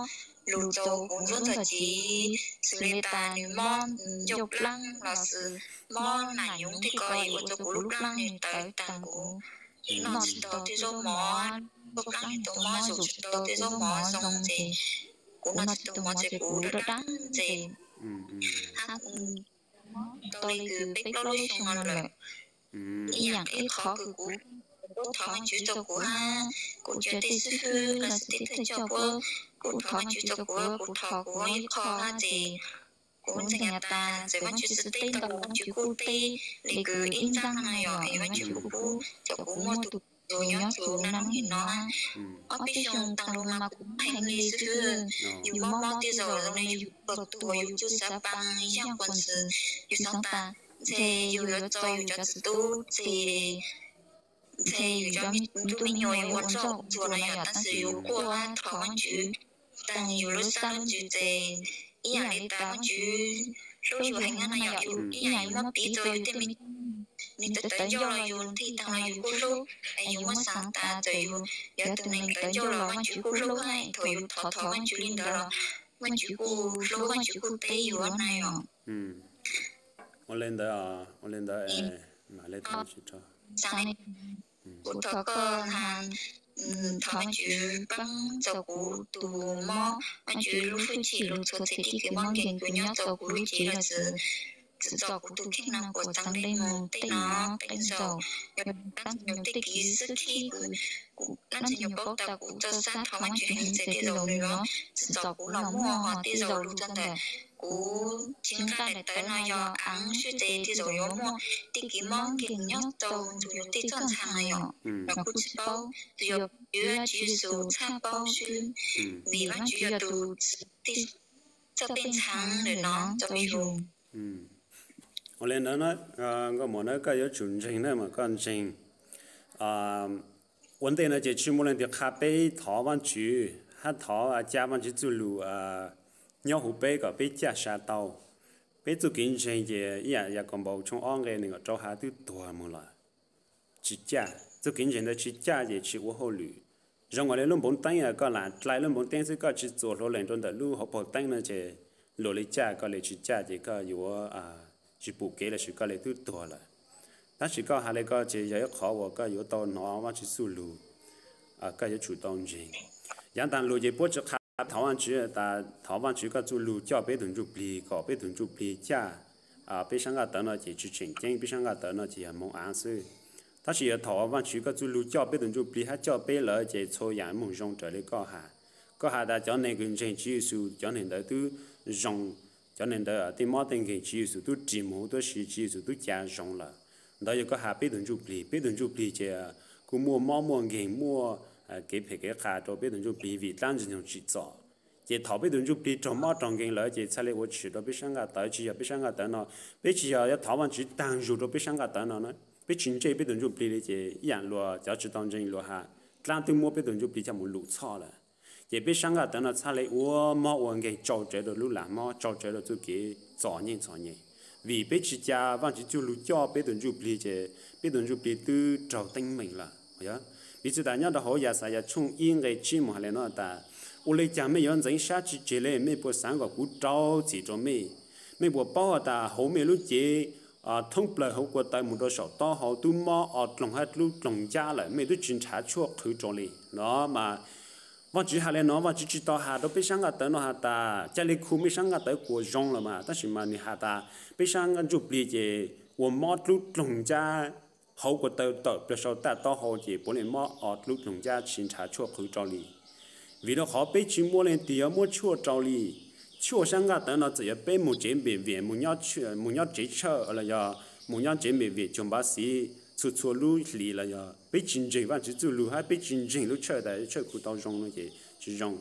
lug rau kuv ntsuab ntxhov cev, xws li tas nws mob ncauj plaab los xwb, mob nam nyoov tej ko ua rau kuv lub plaab nws tawv taag, kuv noj tsis tau tej zaub mov, lub plaab nws tau mob, zaum tsis tau tej zaub mov zoo ces kuv noj tsis tau mov ces kuv rab daj ntxeev. Hab tau li kws peb plaub lub xyoo no lawm. Ib yaam ib qhov kws kuv thov Vaajtswv rau kuv hab kuv cov tej xib fwb los sis tej thawj coj puab kuj thov Vaajtswv rau kuv, kuv thov kuv ib qho hab ces kuv ntseeg has tas txawm Vaajtswv tsi teb ntau los Vaajtswv kuj teb li kws ib nraab no yog es Vaajtswv kuj pub cov kuv muaj tus nyob tus naj nub nim no. Ob peb xyoo taag lug mas kuv heev li xwb, yus mob mob tej zaum zoo li yus tuag tuag yus tsi xaav paa yaaj quas ntxwv, yus xaav tas ntshe yus yuav txo yus cov txiv tub txi, ntshe yus cov me tub me nyuam yuav ua nroj ua ntsuag no yog, tab sis yus quaj thov Vaajtswv, taag yus lub sab lub ntsws ces ib yaam li tas Vaajtswv hlub yus heev no yog, ib yaam yus muab piv rau yus tej me tub, nws tawv tawv ncauj los yus nqhis taag los yus kuj hlub, es yus muab xaav tas txawm yus yog tus neeg tawv ncauj los Vaajtswv kuj hlub hab, thaum yus thov thov Vaajtswv li ntawd los Vaajtswv kuj hlub Vaajtswv kuj teb yus na yog. Ua li ntawd, ua li ntawd, mam li tau tsis rau kuv thov koj has, thov Vaajtswv paab rau kuv tus mob, Vaajtswv lub hwj chim lug txhua txhia tej kws mob nkeeg kws nyob rau kuv lub cev los sis txhua txhua kuv tus kheej no kuas txav le moog tej no, qee zaum yog dlaab ntxwg nyuas tej kev xwb khib kws dlaab ntxwg nyuas paub tas kuv txawj sab thov Vaajtswv heev ces tej zaum nws yuav txhua txhua kuv los muaj, hos tej zaum lug rau ntawm kuv tsis nqaj daim tawv no yog aav swb ces tej zaum yuav muaj tej kev mob nkeeg nyob rau ntxhua nyuas tej txoj ntxhab no yog, los kuj tsis paub, tsuas yog Vaajtswv Tswv Yexus txhaj paub swb, vim Vaajtswv yog tus txawj tej ntxhab ntawm no rau yus. Ua li ntawd na, nkauj mom na koj yuav tsum ntseeg na mas koj ntseeg. Ua ntej no ces tsis muaj leej twg qha peb thov Vaajtswv hab thov ca Vaajtswv txuj lug nyob huv peb kom peb caj sa tau. Peb txuj kev ntseeg ces ib yaam Yakaunpaus tshooj ob nqe nees nkaum rau has twb tuag moog lawm, tsis caj. Txuj kev ntseeg ntawd tsis caj ces tsis ua hauj lwm. Zoo ua li lub npoo teeb, koj lam dlai lub npoo teeb xwb koj tsis txuas hluav lees rau ntawm lub hauv paus teeb no ces luag li caj, koj li tsis caj ces koj yuav tsis pum kev los sis koj li twb tuag lawm. Tab sis koj has li ko ces yog ib qhov uas koj yuav tau hnov Vaajtswv txuj lug, koj yuav tsum tau ntseeg. Yaav taag lug ces puab tsi qha thov Vaajtswv tas thov Vaajtswv koj txuj lug coj peb tug ntsuj plig kom peb tug ntsuj plig caj peb sab nqaj tawv no ces tsis tseem ceeb, peb sab nqaj tawv no ces yog moov aav xwb. Tab sis yog thov Vaajtswv koj txuj lug coj peb tug ntsuj plig hab coj peb lawm ces txhua yaam moog zoo raws li koj has. Koj has tas cov neeg kws ntseeg Tswv Yexus cov neeg ntawd twb zoo, cov neeg ntawd tej mob tej nkeeg Tswv Yexus twb ris moog huv tuab si, Tswv Yexus twb ca zoo lawm. Ntawd yog koj has peb tug ntsuj plig, peb tug ntsuj plig ces kuj muaj mob muaj nkeeg, muaj kev phem kev qha rau peb tug ntsuj plig vim dlaab ntxwg nyoog tsim txom. Ces thaum peb tug ntsuj plig raug mob raug nkeeg lawm ces txhaj li ua tshwm rau peb sab nqaj tawv, tsis yog peb sab nqaj tawv no, peb tsis yog yuav thov Vaajtswv taag zug rau peb sab nqaj tawv no, peb tsis ntsej peb tug ntsuj plig li ces ib yaam luag cov tsis tau ntseeg luag has, dlaab twb muab peb tug ntsuj plig coj mus lum txhoj lawm. Ces peb sab nqaj tawv no txhaj li ua mob ua nkeeg tsau tsawv rau lub lag mob, tsau tsawv rau txuj kev txom nyem txom nyem. Vim peb tsis ca Vaajtswv txuj lug coj peb tug ntsuj plig ces peb tug ntsuj plig twb raug teeb meem lawm. Piv txwv tas nyob rau hauv Yaxayas tshooj ib nqe tsib moog has li no tas, ua li cas mej yuav ntxeev sab tsis tseg le? Mej puas xaav kom kuv rau txim rau mej? Mej puas paub has tas hauv mej lub cev thoob plawg hauv kua taw moog rua saum taub hau tub mob ob dloog hab lub dloog ncab lawm, mej tub tsis nrhav tshuaj qhwv rau li no mas. Vaajtswv has le no, Vaajtswv tsis tau has rua peb sab nqaj tawv no has tas ca le khu mej sab nqaj tawv kuas zoo lawm mas, tab sis mas nwg has tas peb sab nqaj ntsuj plig ces ua mob dlub dloog ncab hauv kua taw tawm plawg sau taj taub hau ces puav leej mob ob dlub dloog ncab tsis nrhav tshuaj qhwv rau li. Vim rua qhov peb tsis muaj leej twg yuav muab tshuaj rau li. Tshuaj sab nqaj tawv no txawm yog peb moog tsev npem viam, moog nyob tsev tshawj los yog moog nyob tsev npem viam cuag npav xiv txhua txhua lub hlis los yog peb tsis ntseeg Vaajtswv txuj lug hab peb tsis ntseeg lub tshawj tas tshawj khu tau zoo no ces tsis zoo.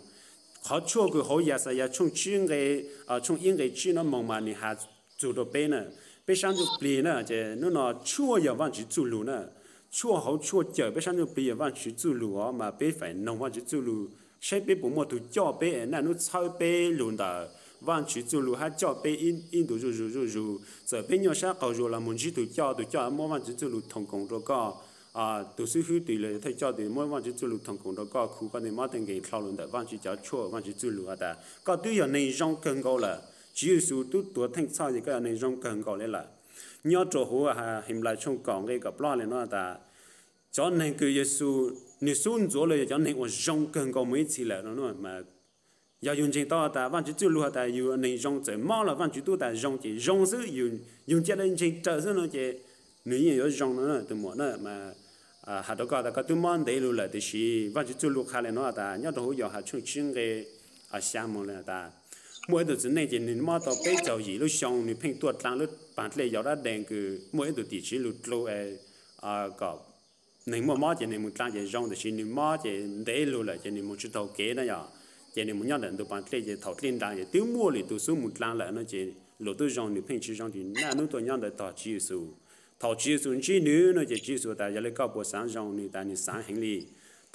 Qhov tshuaj kws hauv Yaxayas tshooj tsib nqe, tshooj ib nqe tsib no moog mas nwg has txug rua peb na, peb sab ntsuj plig na ces nub no tshuaj yog Vaajtswv txuj lug na. Tshuaj hauv tshuaj cawm peb sab ntsuj plig yog Vaajtswv txuj lug os, mas peb faim noog Vaajtswv txuj lug saib peb puas muaj tug coj peb, naj nub txhawb peb lug ntawm Vaajtswv txuj lug hab coj peb ib ntus zuj zus zuj zus. Txawm peb nyuaj sab qaug zug los moog ntsib tug coj, tug coj muab Vaajtswv txuj lug thoom koom rua koj. Tug xib hwb twg los thawj coj twg muab Vaajtswv txuj lug thoom koom rua koj, khu koj tej mob tej nkeeg dlhau lug ntawm Vaajtswv cov tshuaj, Vaajtswv txuj lug has tas koj twb yog neeg zoo kawg nkaus lawm. Tswv Yexus tub tuav theej txhoj ces koj yog neeg zoo kawg nkaus li lawm. Nyob rua huv Henplais tshooj kaum nqe kaum plaub le no tas cov neeg kws Yexus nwg xub ntxuav los yog cov neeg uas zoo kawg nkaus mus ib txhis lawm no. Yog yug ntseeg tau tas Vaajtswv txuj lug has tas yug neeg zoo txawm mob los Vaajtswv tub tas zoo ces zoo xwb, yug cia le ntseeg raws xwb no ces nwg yeej yuav zoo no tus muam na. Has rua koj tas koj twb mob ntev lug lawm tiam sis Vaajtswv txuj lug qha le no tas nyob rua huv Yauhas tshooj tsib nqe xya moog le tas muaj ib tug txiv neej ces nwg mob tau peb caug yim lub xyoo, nwg pheej tuaj dlaab lub paag dlej yau dab deeg kws muaj ib tug tim tswv lug dlua kom neeg muaj mob ces neeg moog dlaab ces zoo, tiam sis nwg mob ces ntev lug lawm ces nwg moog tsis taug kev na yom. Ces nwg moog nyob ntawm ntug paag dlej ces thaum dlej nraag ces twb muaj lwm tug xub moog dlaab lawm no ces lug tub zoo, nwg pheej tsis zoo ces naj nub tuaj nyob ntawd tog Tswv Yexus. Thaum Tswv Yexus ntsib nwg no ces Tswv Yexus tas yog le koj puas xaav zoo? Nwg tas nwg xaav heev li.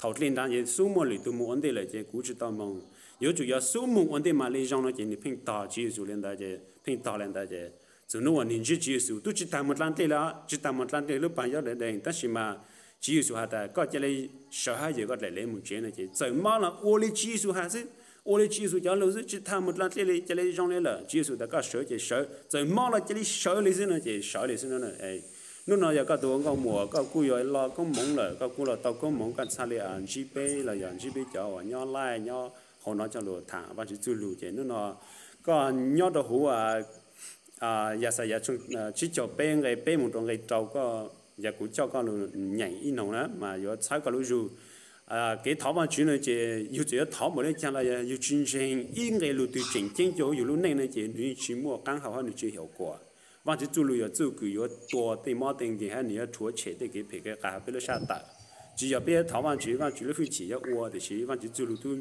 Thaum dlej nraag ces xub muaj lwm tug moog ua ntej lawm ces kuv tsis tau moog, yuav tsum yog xub moog ua ntej mam le zoo no ces nwg pheej tog Tswv Yexus le ntawd, pheej tog le ntawd ces txug nub uas nwg ntsib Tswv Yexus tub tsis taag moog dlaab dlej le, tsis taag moog dlaab dlej lub paag yau dab deeg, tab sis mas Tswv Yexus has tas koj cia le sawv hab yawm koj dlaim le moog tsev no ces txawm mob los ua le Tswv Yexus has xwb, ua le Tswv Yexus cov lug xwb, tsis taag moog dlaab dlej le, cia le zoo le lawm. Tswv Yexus tas koj sawv ces sawv, txawm mob los cia le sawv le xwb no ces sawv le xwb no. Nub no yog koj tug ua nkauj muam, koj kuj yog loj koob moov lawm, koj kuj los tau koob moov, koj txhaj le ntsib peb los yog ntsib peb cov uas nyob laij nyob hauv no coj lug thaam Vaajtswv txuj lug ces nub no koj nyob rua huv Yaxayas tsib caug peb nqe peb moog rua nqe rau, koj yog kuv coj koj lug nyeem ib noog na mas yuav txhawb koj lub zug. Kev thov Vaajtswv no ces yug txawm yuav thov npaum le caag los yog yug tsis ntseeg ib nqe lug twg tseem ceeb cuag huv yug lub neej no ces nwg yeej tsis muaj qaab hau hab nwg tsis hauv kuas. Vaajtswv txuj lug yog txuj kws yuav tua tej mob tej nkeeg hab nwg yuav rhuav tshem tej kev phem kev qas hauv peb lub sab tawm. Tsis yog peb yuav thov Vaajtswv, Vaajtswv lub hwj chim yuav ua, tiam sis Vaajtswv txuj lug tub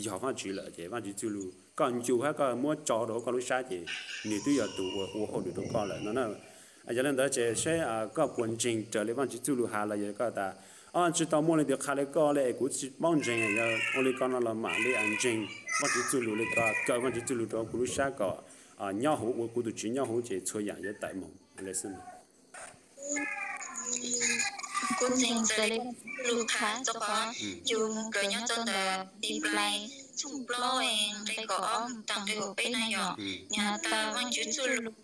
yog Vaajtswv lawm ces Vaajtswv txuj lug koj ncu hab koj muab tso rua huv koj lub sab ces nwg twb yog tug uas ua hauj lwm rua koj lawm no na. Yog le ntawd ces saib koj puas ntseeg raws le Vaajtswv txuj lug has los yog koj tas, o, tsis tau muaj leej twg qha le koj le es kuv tsis paub ntseeg, yog ua le koj no los mam le ntseeg Vaajtswv txuj lug le koj, kaw Vaajtswv txuj lug rua kuv lub sab kom nyob huv ua kuv tug Tswv nyob huv ces txhua yaam yuav tawm moog le xwb. Kuv ntseeg raws le Vaajtswv txuj lug qha rua qhov yug moog kawm nyob rua ntawm Henplais tshooj plaub nqe kaum ob taag nqe kaum peb na yog, nwg has tas Vaajtswv txuj lug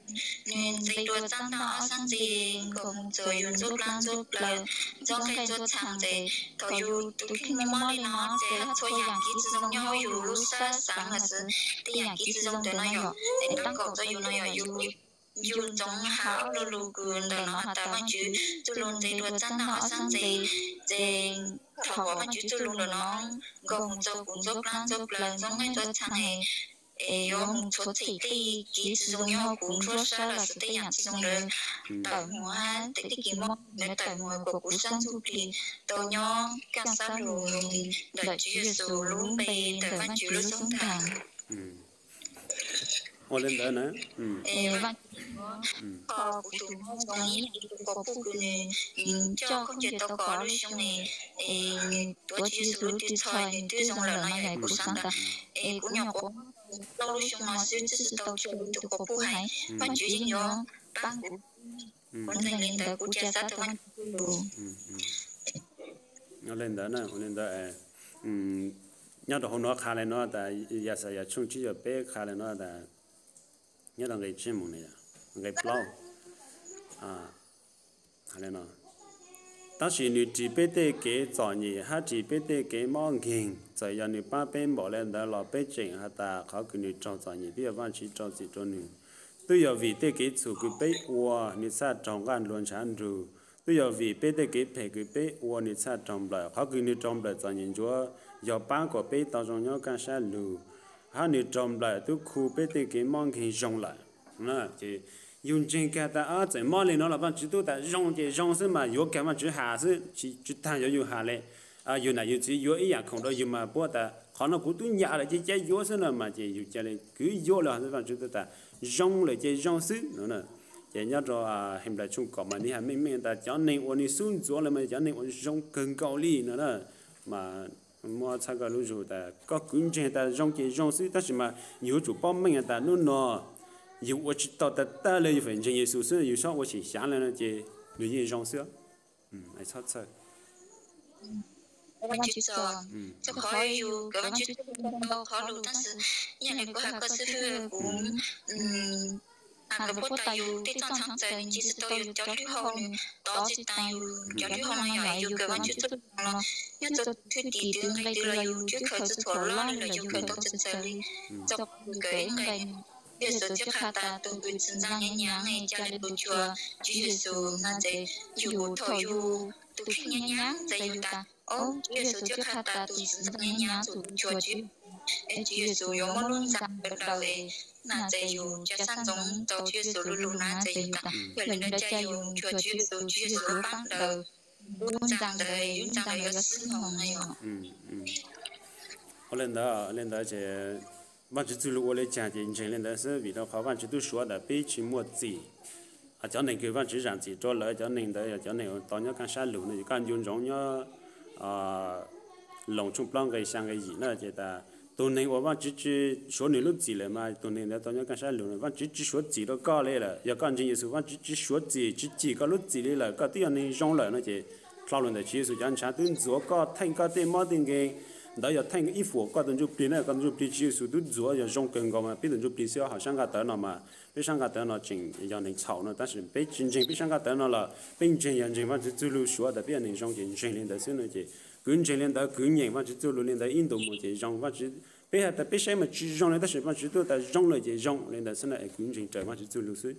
nwg ntxiv dua txaab ntaag ob sab ntxwg nkaus moog txug yug ntxuav dlaab ntxuav plawg, ntxuav nqaij ntxuav txhaa tes. Thaum yug tug kheej mob mob le no ces txhua yaam kev tsis zoo nyob huv yug lub sab xaav los xwb, tej yaam kev tsis zoo ntawm no yog es tab kaum rua yug no yog yug ntsoov has ob lo lug kws ntawm no has tas Vaajtswv txuj lug ntxiv dua txaab ntaag ob sab ntxwg, ces thaum uas Vaajtswv txuj lug ntawm no nkaus moog rua kuv ntxuav dlaab ntxuav plawg ntxuav nqaij ntxuav txhaa es yuav moog rhuav tshem tej kev tsis zoo nyob huv kuv ntsuab sab los xwb tej yaam tsis zoo ntawd tawm moog hab tej kev mob ntawd tawm moog kuas kuv sab ntsuj plig tau nyob kaaj sab lug ntawm Tswv Yexus lub npe ntawm Vaajtswv lub xub ntaag. Ua le ntawd na, Vaajtswv, kuv tug mob zoo ib yaam tug quas puj kws nwg coj khaub ncaws tau kaum ob lub xyoo ne, es nwg tuav Tswv Yexus lub tw txhais nwg twb zoo lawm no yog kuv xaav tas es kuv nyuam qhuav plaub lub xyoo no xwb twb tsis tau cuag tug quas puj haiv, Vaajtswv yeej yuav paab kuv. Kuv ntseeg le ntawd kuv ca xav tau Vaajtswv txuj lug. Ua le ntawd na, ua le ntawd Nyob rau hauv no qha li no tas, Yaxayas tshooj tsib caug peb qha li no tas, nyob rau nqe tsib mus nqe plaub, tab sis nws ris peb tej kev txom nyem hab ris peb tej kev mob nkeeg. Txawm yog nws pab peb npaum li ntawd los peb tseem has tas qhov kws nws raug txom nyem twb yog Vaajtswv rau txim rau nws. Twb yog vim tej kev txhum kws peb ua nws txhaj raug nqaj nrug ntshav nrug. Twb yog vim peb tej kev phem kws peb ua nws txhaj raug nplawm. Qhov kws nws raug nplawm txom nyem ntsuav yog pab kom peb tau zoo nyob kaj sab lug, hab nws raug nplawm tub khu peb tej kev mob nkeeg zoo lawm. Ces yus ntseeg kag tas txawm mob li no los Vaajtswv tub tas zoo ces zoo xwb mas yuav kag Vaajtswv has xwb, tsis taag yuav yus has le. Yus nam yus txiv yuav ib yaam khoom rau yus mas puab tas qhov no kuv tub nyam lawm ces ca yuav xwb no mas ces yus ca le kwv yuav lawm. Vaajtswv tub tas zoo lawm ces zoo xwb no. Ces nyob rau Henplais tshooj kaum mas nws has meej meej tas cov neeg uas nws xub ntxuav lawm mas cov neeg uas zoo kawg nkaus li no na. Mas muab txhawb koj lub zug tas koj kwv ntseeg tas zoo ces zoo xwb, tab sis mas yus yuav tsum paub meej tas hnub no yus ua tsis tau tag tag li, yus feem ntseeg Yexus xwb, yus txhob ua xyem xyav li no ces nws yeej zoo xwb. Txhob txhawj. Rau qhov yus kawm Vaajtswv txuj lug ntau qhov lug tab sis ib yam li kuv has koj xib hwb, kuv has lug puab tas yus tej txoj ntxhaav txawv nws ntsig tsis tau yus cov dlub hau, nws tov tsis taag yus cov dlub hau no. Yog yus kawm Vaajtswv txuj lug no, nyob rau thwj tim twg nqe twg los yus twb khaws txhua txhua lo li lawm, yus khaws tau txawv txawv li. Rau qhov yus kawm ib nqe, Tswv Yexus twb qha tas tus kws txwv ntxaa nyav nyav ne ca le lug cuag Tswv Yexus no ces yus thaum yus tus kheej nyav nyav ces yus tas, Tswv Yexus twb qha tas tus txwv ntxaa nyav nyav tus lug cuag Tswv, es Tswv Yexus yuav muab lub ntxa daws daws na ces yus ca xab ntxoov rau Tswv Yexus lub lug na ces yus tas, yog li ntawd ca yus cuag Tswv Yexus, Tswv Yexus yuav paab daws lub ntxa ntawd, lub ntxa ntawd yuav xwb no na yog. Ua li ntawd, li ntawd ces Vaajtswv txuj lug ua li caag ces ntseeg li ntawd xwb, vim rau qhov Vaajtswv tub suav tas peb tsis muaj txim. Cov neeg kws Vaajtswv zaam txim rau lawv, cov neeg ntawd yog cov neeg uas tau nyob kaj sab lug no. Yog koj ncu ntsoov nyob Loos tshooj plaub nqe xyaa nqe yim na ces tas tus neeg uas Vaajtswv tsis suav nws lub txim lawm mas tus neeg ntawd tau nyob kaj sab lug. Vaajtswv tsis suav txim rau koj li lawm. Yog koj ntseeg Yexus, Vaajtswv tsis suav txim, tsis cim koj lub txim li lawm, koj twb yog neeg zoo lawm no ces dlhau lug ntawm Tswv Yexus cov ntshav twb ntxuav koj, theej koj tej mob tej nkeeg. Ntawd yog theej ib fuam koj tus ntsuj plig na, koj tus ntsuj plig Tswv Yexus twb ntxuav yog zoo kawg nkaus mas peb tus ntsuj plig xwb. Hauv sab nqaj tawv no mas peb sab nqaj tawv no tseem yog neeg txhaum no, tab sis peb tsis ntseeg peb sab nqaj tawv no los peb ntseeg yog ntseeg Vaajtswv txuj lug suav tas peb yog neeg zoo ces ntseeg li ntawd xwb no ces kwv ntseeg li ntawd, kwv nyeem Vaajtswv txuj lug li ntawd ib ntus mus ces zoo. Peb has tas peb saib mas tsis zoo li, tab sis Vaajtswv tub tas zoo lawm ces zoo li ntawd xwb na, kwv ntseeg raws Vaajtswv txuj lug xwb.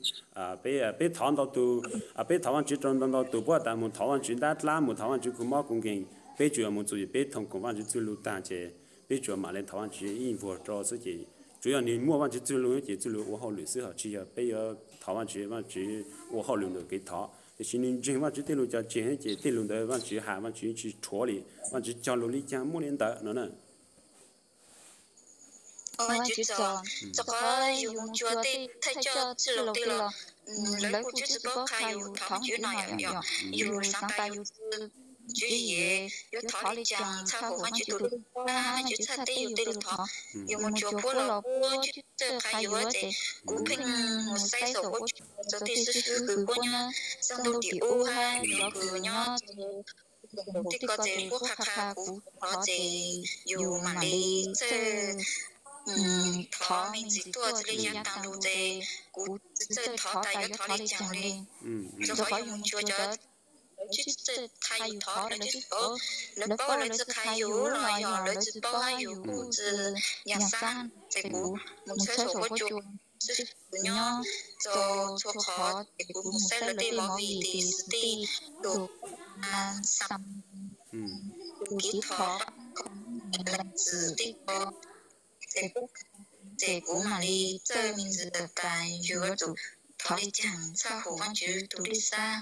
Peb, peb thov ntau tus, peb thov Vaajtswv rau ntau ntau tus, puab tas mus thov Vaajtswv ntab dlaab, mus thov Vaajtswv kws mob kws nkeeg, peb tsuas yog mus txug ces peb thoom koom Vaajtswv txuj lug taag ces peb tsuas mam le thov Vaajtswv ib vuag rau xwb ces tsuas yog nws muaj Vaajtswv txuj lug ces txuj lug ua hauj lwm xwb, ho tsis yog peb yuav thov Vaajtswv, Vaajtswv ua hauj lwm ntawm kev thov. Tiam sis nws ntseeg Vaajtswv tej lug cog tseg ces tej lug ntawd Vaajtswv has Vaajtswv tsis rhuav li, Vaajtswv cog lug li caag muaj li ntawd no na. Rau qhov yus mus cuag tej thawj coj txwj laug tej los lawv kuj tsis txawj paub qha yus thov Vaajtswv no yom. Yus xaav tas yus tswv yim yuav thov li caag txhaj huv Vaajtswv tus lub, Vaajtswv txhaj teb yus tej lug thov. Yus mus cuag puab los puab tsis txawj qha yus ces kuv pheej mus saib saum huab cua rau tej xib hwb kws puab nyob xab ntuj tim ub hab cov kws nyob tej ko ces puab qha qha kuv thov ces yus mam li txawj thov me ntsis tuaj txawj li yav taag lug ces kuv txawj thov tas yuav thov li caag li. Rau qhov yus mus cuag cov lawv tsis txawj qha yus thov, lawv paub lawv txawj qha yus los yog lawv tsis paub hab yus kuj tsis yaam xaab ces kuv mus txhawb saum huab cua xwb, kuv nyob rau txhua qhov ces kuv mus saib lawv tej movie tis xwb tej lug xa tus kiv thov pab kho leej txim tej ko ces kuv mam li txawj me ntsis tas yus yuav tsum thov li caag txhaj huv Vaajtswv tus lub xaab.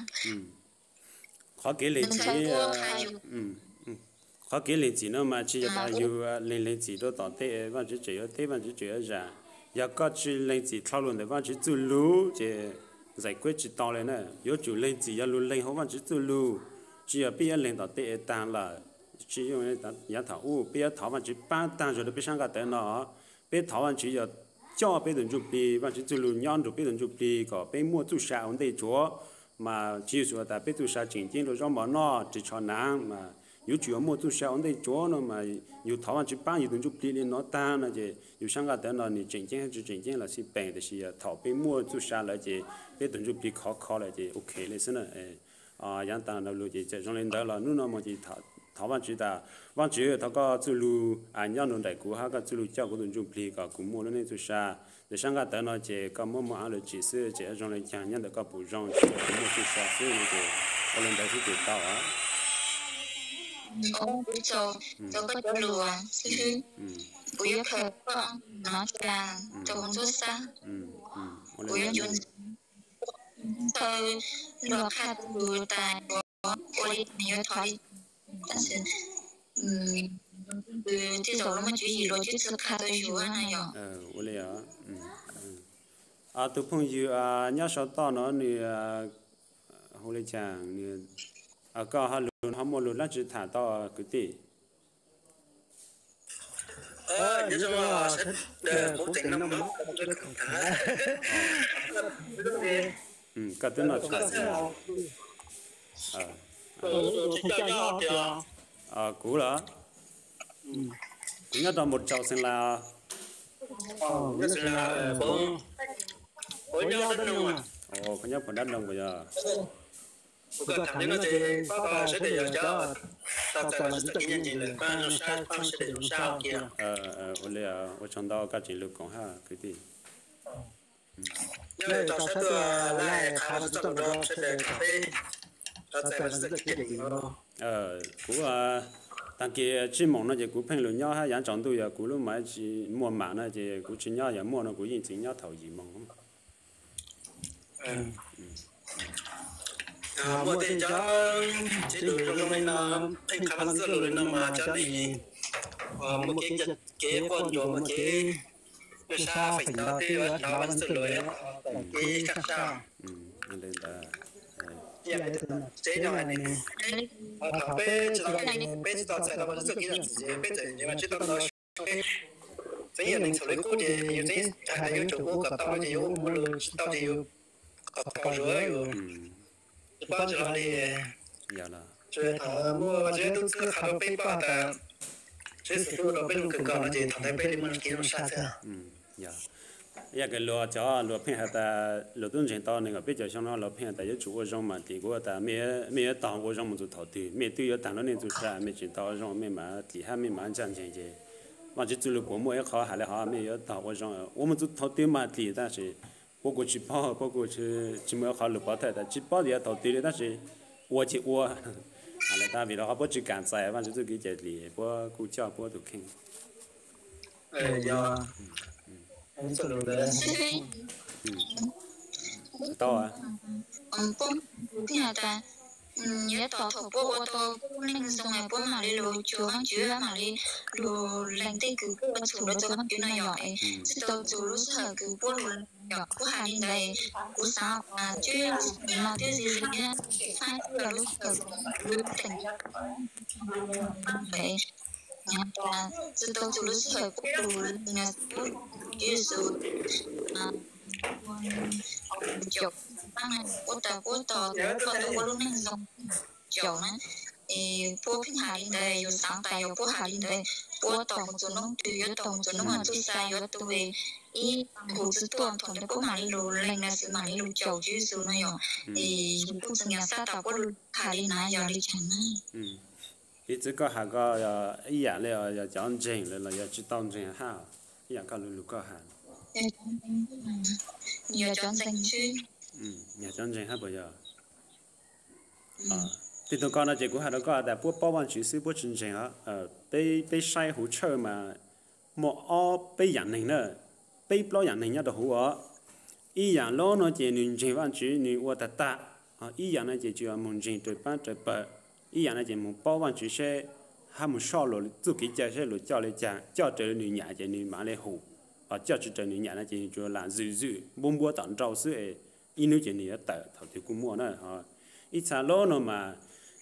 Qhov kev lees txim, qhov kev lees txim no mas tsis yog tas yus lees lees txim rau tom tej Vaajtswv tseem yuav teb Vaajtswv tseem yuav zam. Yog koj tsis lees txim dlhau lug ntawm Vaajtswv txuj lug ces zais kuab tsis tau li na. Yuav tsum lees txim yog lug lees huv Vaajtswv txuj lug, tsis yog peb yuav lees tom tej taag lawm. Tsis yooj yav thaum ub peb yuav thov Vaajtswv paab taag zug rau peb sab nqaj tawv no. Peb thov Vaajtswv yog coj peb tus ntsuj plig, Vaajtswv txuj lug nyob nrug peb tus ntsuj plig kom peb muaj txuj sa ua ntej tsuav. Mas Tswv Yexus has tas peb txuj sa tseem ceeb rau zaub mov noj, ris tsho naav mas yuav tsum yuav muaj txuj sa ua ntej tsuav no mas yus thov Vajtswv pab yus tus ntsuj plig li no tag no ces yus sab nqaj tawv no nws tseem ceeb tsis tseem ceeb los xij peem, tiam sis thaum peb muaj txuj sa lawm ces peb tus ntsuj plig khov kho lawm ces ok li xwb na. Yav tas lus ces txawm zoo li ntawd los hnub no mus ces thov Vajtswv tas, Vajtswv thov koj txuj lug nyob nraim kuv hab koj txuj lug coj kuv tus ntsuj plig kom kuv muaj lub neej txuj sa. Ntawm sab nqaj tawv no ces koj muab muaj av lawm tsim xwb ces zoo li cas nyob ntawm koj pum zoo, tsis yog kuv muaj txuj sa xwb no ces ua li ntawd xwb ces tau. Kuv txaus tau koj cov lus xwb, kuv yuav khaws koj no tsa rau hauv ntsuab xab, kuv yuav ntaw luag qha tus tas yuav ua li cas yuav thov li cas, tab sis tej zaum muaj tswv yim luag twb txwv qha tau yus no yom. Ua li, tus phooj ywg nyob saum toj no nws hu li cas, koj ho lus ho muaj lus dlaab tsi tham tau kwv tij? Koj twb noj tshais. Kuv los, kuv nyob rau Mus Tsau Xeem Las. Koj nyob puag Dab Noo puas yog? Ua li, ua tsaug ntau koj tseem lug koom hab kwv tij. Kuv taag kis tsib moos no ces kuv pheej lug nyob hab yav tsaus ntuj yog kuv lub mam tsis muaj mam no ces kuv tsis nyob, yog muaj no kuv yeej tseem nyob thaum yim moos. Muaj tej cov txiv lus zoo li no pheej qha Vaj Ntxwg Lus li no mas cov neeg muaj kev, kev quaj ntsuag muaj kev sab feem ntau twb yuav hnov Vaj Ntxwg Lus kev sab sab. Tseeb no, thaum peb tsis tau, peb tsis tau txais tau Vaj Ntxwg Lus kev zam txim ces peb txawm nrhiav Vaj Ntxwg Lus tau ntau. Txawm yog neeg txhaum li qub ces yus txawm hais tias yuav tsum ua kom tau no ces yus ua, muaj lus tsis tau ces yus kom tau zuav yus. Tsis paub tsis los li. Tsuas yog thaum muaj Vaj Ntxwg Lus tub txib qha rau peb paub has tas Tswv Yexus twb ua rau peb zoo kawg nkaus no ces thaum ntawd peb li muaj kev zoo sab xwb. Yog kawg luag cov luag pheej has tas luag tub ntseeg tau nees nkaum peb caug xyoo no luag pheej has tas yuav tsum ua zoo mam txim. Kuv tas mej yuav tau ua zoo mus txug thaum twg? Mej twb yuav taag lub neej txuj sa, mej tseem tau ua zoo mej mam txim hab mej mam ntsaj ntseeg ces Vaj Ntxwg Lus puas muaj ib qho has li hov mej yuav tau ua zoo ua mus txug thaum twg mam txim? Tab sis puab kuj tsis paub, puab kuj tsis muaj ib qho lus pov thawj tas tsis paub tias thaum twg li tab sis ua ces ua. Has li tab vim rau qhov puab tsis kam txais Vaj Ntxwg Lus txuj kev cai dlim, puab kuj coj puab tus kheej. Tau. Puab, puab has tas, yav tom thaum puab ua tau puab lub neej zoo puab mam li lug cuag Vaajtswv, mam li lug lees tej kws puab ua txhum rau txug Vaajtswv no yom. Txij tau txug lub sij hawm kws puab lug lees yom, puab has li ntawd, kuv xaav tas twb no twb zig zig thiab, hab twb yog lub sij hawm lub teem txij tau txug lub sij hawm puab lug lees Tswv Yexus caum, puab tas puab tos puab tau ua lub neej zoo caum na. Es puab pheej has li ntawd, yus xaav tas yog puab has li ntawd, puab tos mus txug noob twg, yuav tos mus txug noob uas txuj sa yuav tu ib hum txwv tuaj thaum ntawd puab mam li lug lees na xwb mam li lug caum Tswv Yexus no yom. Es yus kuj txhua nyam xav tas puab lug has li na yog li caag na. Piv txwv koj has ko ib yam li yog cov ntseeg los yog tsis tau ntseeg hab? Ib yam koj lug lug koj has, yog cov ntseeg xwb. Yog cov ntseeg hab puas yog? Tej tug ko no ces kuv has rau koj tas puab paub Vaajtswv xwb puab tsis ntseeg os. Peb, peb saib huv tshawj mas muaj ob peb yaam neeg na, peb plaub yaam neeg nyob rau huv os. Ib yaam lub no ces nws ntseeg Vaajtswv nws ua tag tag, ib yaam no ces tsuas moog ntseeg raws paab raws pawg, ib yaam no ces moog paub Vaajtswv seb hab moog soj luas txuj kev cai seb luas coj li caag, coj raws nws nyam ces nws mam li hum, coj tsis raws nws nyam no ces nws tsuas lam zwm zwm npuab npuab tom nrau xwb es ib nub ces nws yuav tawm thaum twg kuj muaj na. Ib txha lub no mas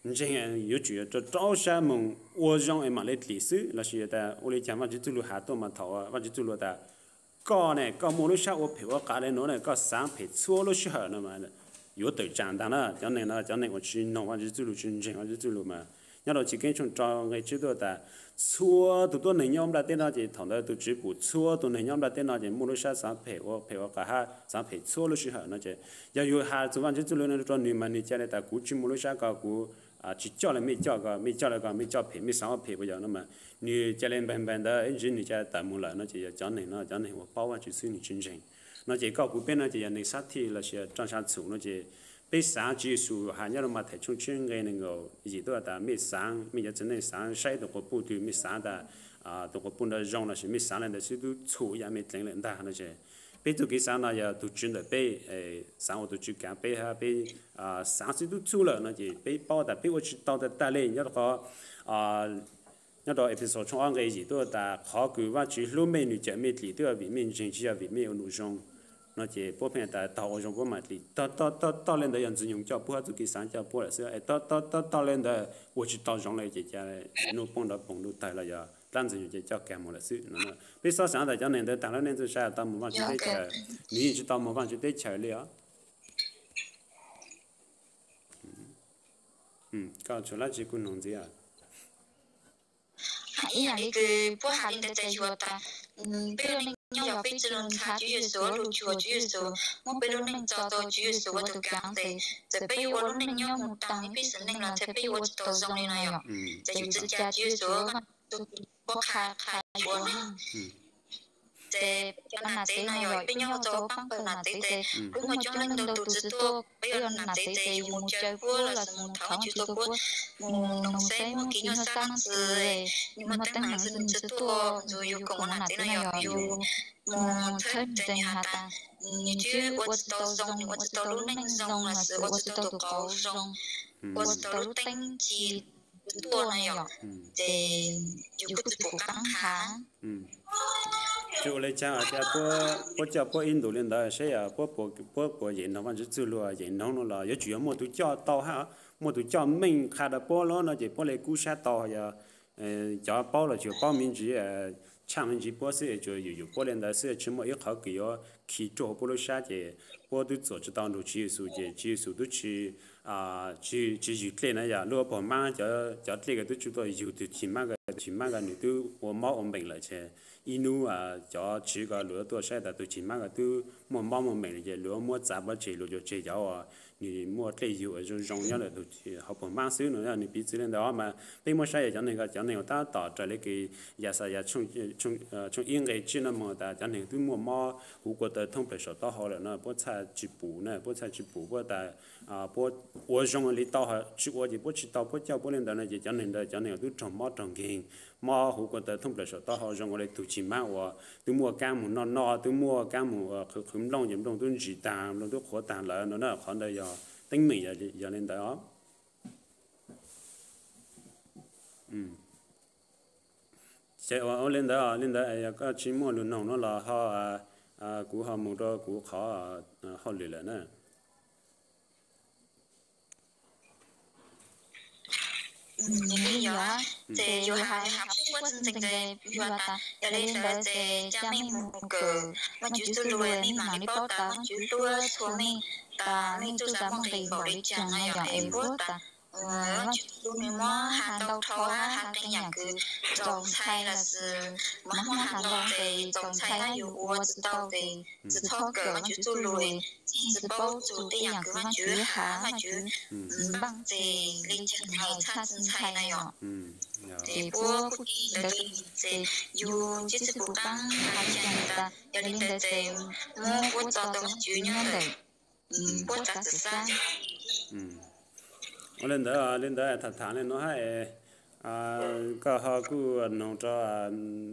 ntseeg yuav tsum rau rau sab moog ua zoo es mam li dlim xwb, lossis tas ua li caag Vaajtswv txuj lug has tuaj mas thaum Vaajtswv txuj lug tas koj ne koj muaj lub sab ua phem ua qas li nuav ne, koj xaav phem txhua lub sij hawm no mas yuav tawm tsaam ntaag na. Cov neeg no cov neeg uas tsis noog Vaajtswv txuj lug tsis ntseeg Vaajtswv txuj lug mas Nyob rau Chiv Keeb tshooj rau nqe tsib tuaj tas, txhua tus tuab neeg nyob nplaj teb no ces thaum ntawd tus Tswv pum txhua tus neeg nyob nplaj teb no ces muaj lub sab xaav phem ua phem ua qas hab xaav phem txhua lub sij hawm no ces yog yus has txug Vaajtswv txuj lug no rua nwg mas nwg ca le tas kuv tsi muaj lub sab ko, kuv tsi coj le mej coj ko, mej coj le ko mej coj phem, mej xaav ua phem puas yog no mas nwg ca le npaag npaag ntawd ib ntsis nwg ca tawm moog lawm no ces yog cov neeg no cov neeg uas paub Vaajtswv xwb nwg tsi ntseeg. No ces koj kuv peb no ces yog neeg xab thij lossis roj ntsha txhum no ces peb xaav Tswv Yexus has nyob rau Mathais tshooj tsib nqe neeg nkaum yim tuaj tas mej xaav, mej cov txiv neej xaav saib tus quas puj twg, mej xaav tas tus quas puj ntawd zoo lossis mej xaav le ntawd xwb tub txhum yam mej dleev lawm ntag no ces peb txuj kev xaav no yog tug Tswv ntawm peb, xaav ua tus Tswv kaav peb hab peb xaav xwb tub txhum lawm no ces peb paub tas peb ua tsi tau tag tag le nyob rau qhov nyob rau Ephesos tshooj ob nqe yim tuaj tas qhov kws Vaajtswv hlub mej nwg cawm mej dlim twb yog vim mej ntseeg tsi yog vim mej ua num zoo. No ces puab pheej tas tog ua zoo puab mam dlim, tog tog tog le ntawd yog Ntxwg Nyoog coj puab hab txuj kev xaav coj puab lawm xwb es tog tog tog le ntawd ua tsi tau zoo le ces ca nuj poob nrov poog ntuj tawg los yog dlaab Ntxwg Nyoog ca coj kag moog lawm xwb no. Peb xob xaav tas cov neeg ntawd taag lub neej txuj sa tau moog Vaajtswv teb chaws, nwg yeej tsi tau moog Vaajtswv teb chaws le os. Koj tshuav dlaab tsi kuv noog ntxiv. Ib yaam le kws puab has le ntawd tas yuav tas peb lub neej nyob yog peb tsi lug ntxhab Tswv Yexus lug cuag Tswv Yexus muab peb lub neej tso rua Tswv Yexus ua tug kaav tes txawm peb yuav ua lub neej nyob moog taag peb xwm neej los ntxhab peb yuav ua tsi tau zoo le no yog. Ces yus txwv ca Tswv Yexus puab qha qha yuav tes cov nam tsev no yog peb nyob ua tau paab pawg nam tsev tes lub muaj coob leej ntau tug tsi tuaj peb yog nam tsev tes yus moog caw puab los moog thov Vaajtswv tau puab moog noog saib muaj kev nyuaj sab dlaab tsi, nwg muaj teeb meem xwb nwg tsi tuaj ntxuav yus koom ua nam tsev no yog yus moog txhawb nreeg has tas nwg tsi ua tsi tau zoo, nwg ua tsi tau lub neej zoo los sis ua tsi tau tug qauv zoo, ua tsi tau lub teeb ci tuaj no yog, ces yus kuj tsi pum qaab has. Tsi ua le caag, puab coj puab ib ntus le ntawd saib puab puas yeem noog Vaajtswv txuj lug, yeem noog no los yuav tsum yog muaj tug coj tau hab, muaj tug coj meej qha rau puab lawm no ces puab le kub sab tau. Yog cov paub los tsuas paub me ntsis, tshaaj me ntsis puab xwb, tsuas yum yum puab le ntawd xwb, tsi muaj ib qhov kws yuav khi ruaj huv puab lub sab ces puab tub txuam tsi tau nrug Tswv Yexus ces Tswv Yexus tub tsi tsi ywg dlej na yog lub ua puag maab, cov dlej ko tub tsi tuaj yug tug cig maab ko, tug cig maab ko nwg tub ua mob ua meem lawm ces ib nub cov tswv ko luas tuaj saib tas tug cig maab ko tub muaj mob muaj meem lawm ces luas muab txav pov tseg, luas cug tseg cov uas nwg muaj dlej yug zoo zoo nyob lawm hauv puag maab xwb no. Nwg piv txwv le ntawd mas peb muab saib yog cov neeg ko cov neeg uas tab tom raws le kws Yaxayas tshooj ib nqe tsib no moog tas cov neeg tub muaj mob huv kua taw thoob plawg saum taub hau lawm no puab txhaj tsi pum na, puab txhaj tsi pum, puab tas puab ua zoo le tau, tsi ua ces puab tsi tau, puab coj puab le ntawd no ces cov neeg ntawd cov neeg tub raug mob raug nkeeg, mob huv kua taw thoob plawg saum taub hau zoo ua le tug cig maab uas tub muaj kaab moog noj noj, tub muaj kaab moog qhwv qhwv nplooj ces nplooj tub ntsis taag, nplooj tub qhuav taag lawm no na. Qhov ntawd yog teeb meem yog le ntawd os. Ces ua le ntawd, le ntawd yog koj tsi muaj lug noog no los ho, kuv ho moog rua kuv qhov hauj lwm lawm na. Yog, ces yus has has puab tsi ntseeg tes yog tas yog le ntawd ces ca mej moog kawm Vaajtswv txuj lug mej maam le paub tas Vaajtswv hlub txhua mej, tas mej txuj sa muaj nqis npaum le caag no yog es puab tas Vaajtswv txuj lug nwg muab has ntau dhau hab has qee yaam kws txaus ntshai los sis mas muab has ntau tes txaus ntshai hab yus ua tsi tau tes tsi txhob kawm Vaajtswv txuj lug, tsi paub txug tej yaam kws Vaajtswv has, Vaajtswv npaaj tes le caag hais txhaj tsi ntshai na yog. Ces puab kuj ntawd ces yus tsi tsi pum qaab has caag tas yog le ntawd ces muab puab tso tau Vaajtswv nyob ntawm puab txav txim xab. Ua le ntawd, le ntawd tham tham le nuav hab, koj ho kuj noog rua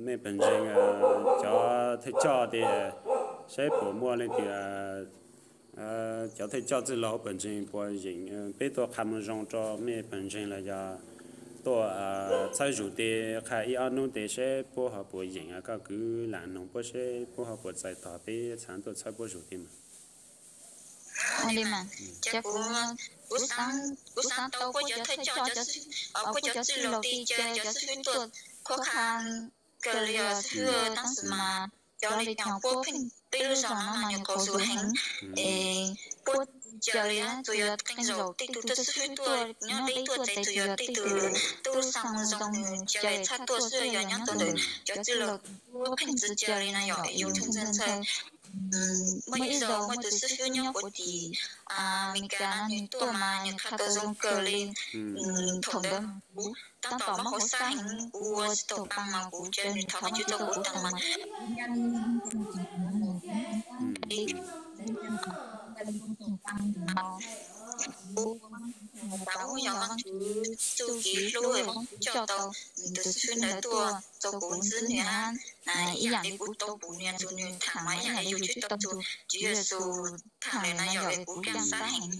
mej pawg ntseeg cov thawj coj tes saib puas muaj leej twg, cov thawj coj txwj laug pawg ntseeg puas yeem peb tuaj qha moog zoo rua mej pawg ntseeg los yog tuaj txhawb zug tes qha ib ob nub tes saib puab ho puas yeem, koj kuj lam noog puab saib puab ho puas txais tog peb txhad tuaj txhawb puab zug tes mas. Kuv xaav tau puab cov thawj coj, puab cov txwj laug tes ca cov xib hwb tuaj qhuab qha kawg le yog xib hwb, tab sis mas cov le caag puab pheej peb lub zog no mas nwg qauv zug heev, es puab Caws li txawm yog qee zaum tej tug tuaj xib fwb tuaj nyob deb tuaj ces txawm yog tej tug tub lub xaa zoo nws caws tshaj tuaj xwb, yog nyob rau ntawm cov txwj laug tuaj pheej txwv caws li no yom, yus ntxhw ntxhw ntxhw. Muaj ib zaug muaj tus xib fwb nyob puag tim Amelikas no nws tuaj mas nws qha tau zoo kawg li. Thaum ntawd kuv tab tom mob hauv xab heev, kuv ua tsis tau pa mas kuv caw nws thov Vajtswv rau kuv tag mas kuv tas ub yog Vajtswv txuj kev hlub es Vajtswv coj tau tus xib fwb ntawd tuaj rau kuv ntxub nws hab, ib yam li kuv tau pum niam txug nws tham mas ib yam li yus twb tau txug Tswv Yexus tham lawm no yog es kuv yeej xav heev.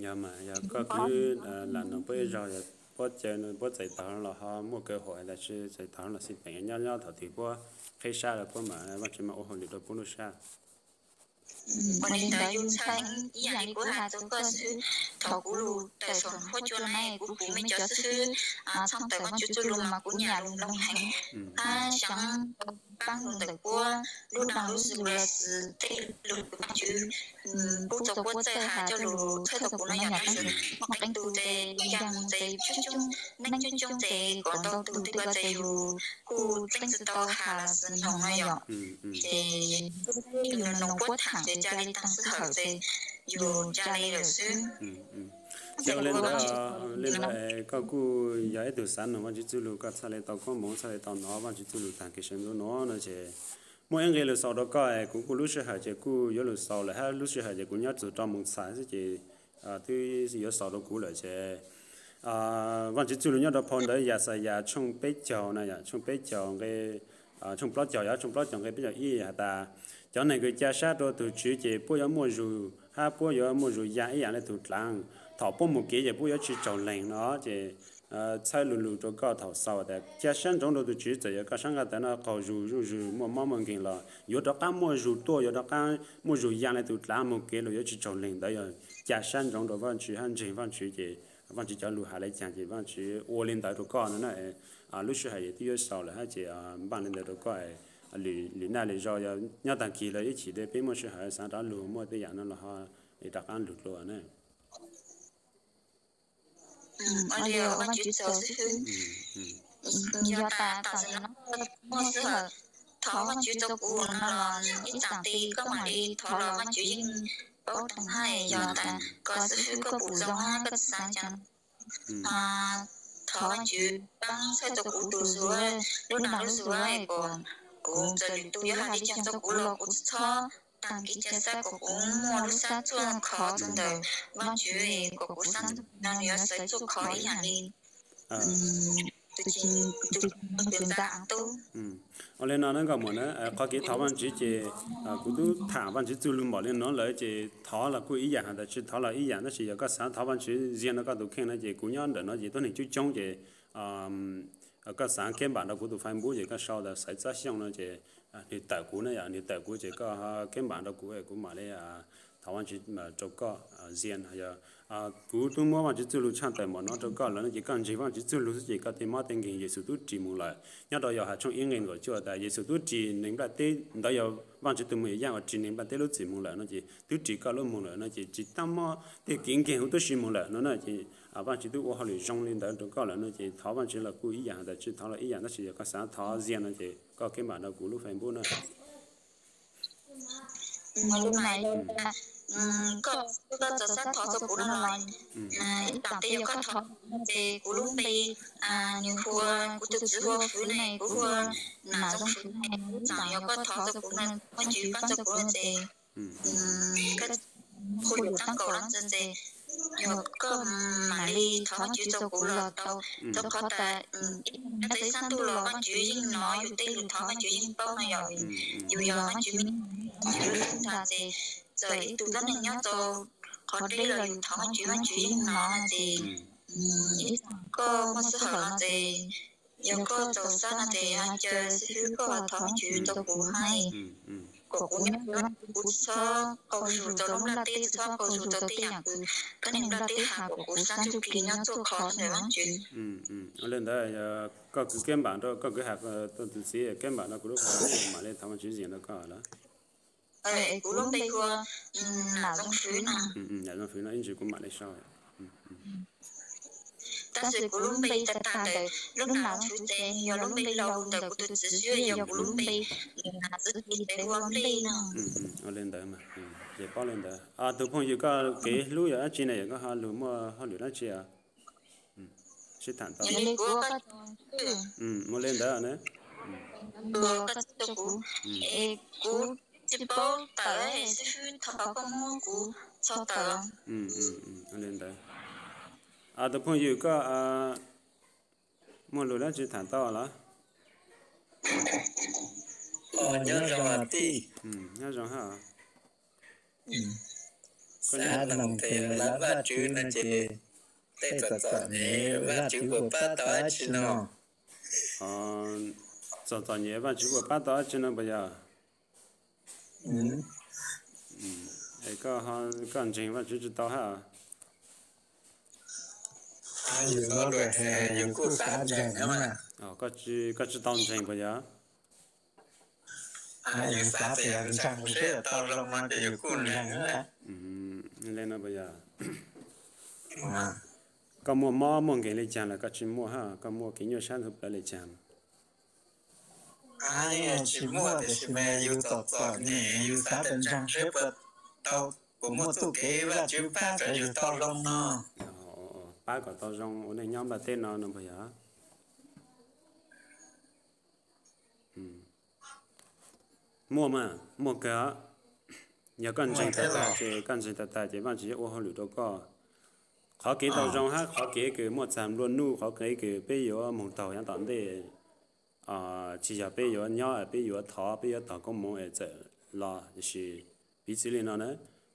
Yog mas yog koj kuj lam noog puab ib zaug, puab caw puab txais tau los ho muaj kev hom, tab sis txais tau los xij peem nyob nyob thaum twg puab qheb sab los puab mam Vajtswv mam ua hauj lwm rau puab lub sab. Ua li ntawd yus ntxhais heev ib yam li kuv has rau koj xwb, thaum kuv lug tawm saum huab cua na kuv pum mej cov xib fwb txhaj tawm Vajtswv txuj lug mas kuv nyam lug nploog heev, hab xyaav paab lug ntawm puab lub dag lub zug los sis tej lug Vajtswv pub rau puab txawj has coj lug txhawb rau kuv no yog tab sis muaj qee tug ces yaa mus ces coob coob neeb coob coob ces kom ntau tug tej ko ces yus kuj txeeb tsi tau has los sis noog no yom. Ces yus noog puab tham ces ca li taag sij hawm ces yus ca li lawm xwb. Ces ua li ntawd, li ntawd koj kuj yog ib tug xaav noog Vajtswv txuj lug, koj txhaj li tau koob moov, txhaj li tau nov Vajtswv txuj lug taag kev sawv ntxov no no ces muaj ib nqe lug xaus rau koj, kuv kuj lub sij hawm ces kuj yuav lug xaus lawm hab lub sij hawm ces kuv nyob txug rau moos txhais xwb ces twb yuav xaus rau kuv lawm ces Vajtswv txuj lug nyob rau phau ntawv Yaxayas tshooj peb caug na, tshooj peb caug nqe, tshooj plaub caug, yog tshooj plaub caug nqe peb caug ib has tas, cov neeg kws ca sab rua tug Tswv ces puab yuav muaj zug hab puab yuav muaj zug yaa ib yam li tug dlaav. Thaum puab mus kev ces puab yuav tsi tsaug leeg no ces txhawb lug lug rau koj thaum xaus tas ca sab ntsoov rua tug Tswv, txawm yog koj sab nqaj tawv no qaug zug zuj zug muaj mob muaj nkeeg los yuav rov qaab muaj zug tuaj, yuav rov qaab muaj zug yaa li tug dlaav, mus kev los yuav tsi tsaug leeg. Ntawd yog ca sab ntsoov rua Vajtswv hab ntseeg Vajtswv ces Vajtswv cov lug has le caag ces Vajtswv ua li ntawd rau koj no na. Lub sij hawm es twb yuav xaus lawm hab ces npaaj li ntawd rau koj, lwm naj lwm zaus yog nyob taag kis los ib chim peb muaj sij hawm xaav rov lug muaj tej yaam no los ho rov qaab lug dlua na. Ua li Vajtswv txaus xib fwb. Yog tas tam sim no muaj sij hawm thov Vajtswv rau kuv no los ib txhia tes koj mam li thov los Vajtswv yeej paub toog hab, yog tas koj xib fwb koj pum zoo hab koj xaav caag thov Vajtswv paab txhawb rau kuv tug zug, lub dag lub zug es kuv txawm lwm tug yuav has li caag rau kuv los kuv txhob taag kev ca sab kom kuv muaj lub sab txuaj khov rua ntawm Vajtswv es kom kuv sab ntxug no nws yuav xaiv txuaj khov ib yam li tus ntxa aav tub. Ua li no na nkauj muam na, qhov kev thov Vajtswv ces kuv tub tham Vajtswv txuj lug npaum li no lawm ces thov los kuj ib yam has tas tsi thov los ib yam, tab sis yog koj xaav thov Vajtswv ziag no koj tus kheej no ces kuv nyob ntawm no ces tuab neeg coob coob ces koj xaav keb npam rau kuv tus Facebook ces koj sau tas Xaiv Txab Xyooj no ces nws tawm kuv na yom, nws tawm kuv ces koj keb npam rau kuv, kuv mam li thov Vajtswv rau koj ziag no yog. Kuv tub muab Vajtswv txuj lug tshaj tawm npaum no rau koj lawm no ces koj ntseeg Vajtswv txuj lug xwb ces koj tej mob tej nkeeg Yexus tub ris mus lawm. Nyob rau Yauhas tshooj ib nqe nkaum cuaj tas Yexus tub ris neeg nplaj teb, ntawd yog Vajtswv tus me nyuam yaaj uas ris neeg nplaj teb lub txim mus lawm no ces twb ris koj lub moog lawm no ces tsi tau mob tej kev nkeeg huv tub si mus lawm no na ces Vajtswv twb ua hauj lwm zoo li ntawd rau koj lawm no ces thov Vajtswv los kuj ib yam tas tsi thov los ib yam, tab sis yog koj xav thov ziag no ces koj keb npam rau kuv lub Facebook na. Koj, koj txawm xav thov rau kuv no los ib txhia tes yog koj thov ces kuv lub npe nws hu ua, kuv tus txiv hu ua Fwv ne, kuv hu ua Nam Zoo Fwv ne, ib txhia yog koj thov rau kuv no Vajtswv paab rau kuv no ces koj hu lwm taab kaum leej txwv ces yog koj mam li thov Vajtswv rau kuv los tau, rau qhov tas nyob tau ib sab ntuj los Vajtswv yeej nov yus tej lus thov, Vajtswv yeej paub no yom. Yus yog Vajtswv me ntag ces txawm ib tug tuab neeg nyob rau qhov deb los yus thov Vajtswv, Vajtswv yeej nov no ces ib txhia koj muaj sij hawm no ces yog koj txaus sab no ces hab caw xib fwb koj thov Vajtswv rau kuv hab kom kuv nyob kuv txhob qaug zug rau lub nplaj teb, txhob qaug zug rau tej yaam kws tuab neeg nplaj teb has kom kuv sab ntsuj plig nyob txuaj khov ntawm Vajtswv. Ua li ntawd koj kwv keb npam rau, koj kwv has tus txiv keb npam rau kuv lub, mam li thov Vajtswv ziag rau koj lawm. Kuv lub npe hu ua Nam Zoo Fwv no. Nam Zoo Fwv no ib ntsis kuv mam li sau. Tab sis kuv lub npe tag tag ntawm lub Nam Zoo Fwv ces yog lub npe laus ntawm kuv tus txiv xwb, yog kuv lub npe, txiv ces hu ua Nplej no. Ua li ntawd mas, ces paub li ntawd. Tus phooj ywg koj kev hlub yog dab tsi na, yog koj ho lug muaj hauj lwm dab tsi? Sib tham tau. Ua li ntawd na. Kuv tsis paub tawm, xib fwb thov koj muab kuv txog tawm. Ua li ntawd. Tus phooj ywg koj muaj lus dab tsi tham tau los? Nyob zoo hab. Xav noog tias lawv Vajtswv no ces tej txom txom nyem Vajtswv puas pab tau dab tsi no? Txom txom nyem Vajtswv puas pab tau dab tsi no puas yog? Koj ntseeg Vajtswv tsis tau hab? Koj tsis tau ntseeg puas yog? Li no puas yog? Koj muaj mob muaj nkeeg li caag los koj tsis muaj hab? Koj muaj kev nyuaj sab ntxhov plawv li caag? Tsis muaj, tiam sis mas yus txom txom nyem, yus xav tawm ntseeg seb puas tau, puas muaj txuj kev Vajtswv pab kom yus tau zoo no. Pab kom tau zoo ua neej nyob nplaj teb no no puas yog? Muaj mas, muaj kawg. Yog koj ntseeg tag tag ces, koj ntseeg tag tag ces Vajtswv yuav ua hauj lwm rau koj. Qhov kev tau zoo hab qhov kev kws muaj txag nplua nuj, qhov kev kws peb yuav moog taug yav tom ntej, tsis yog peb yuav nyob peb yuav thov, peb yuav tog koob moov es txawm los, tiam sis piv txwv li no na,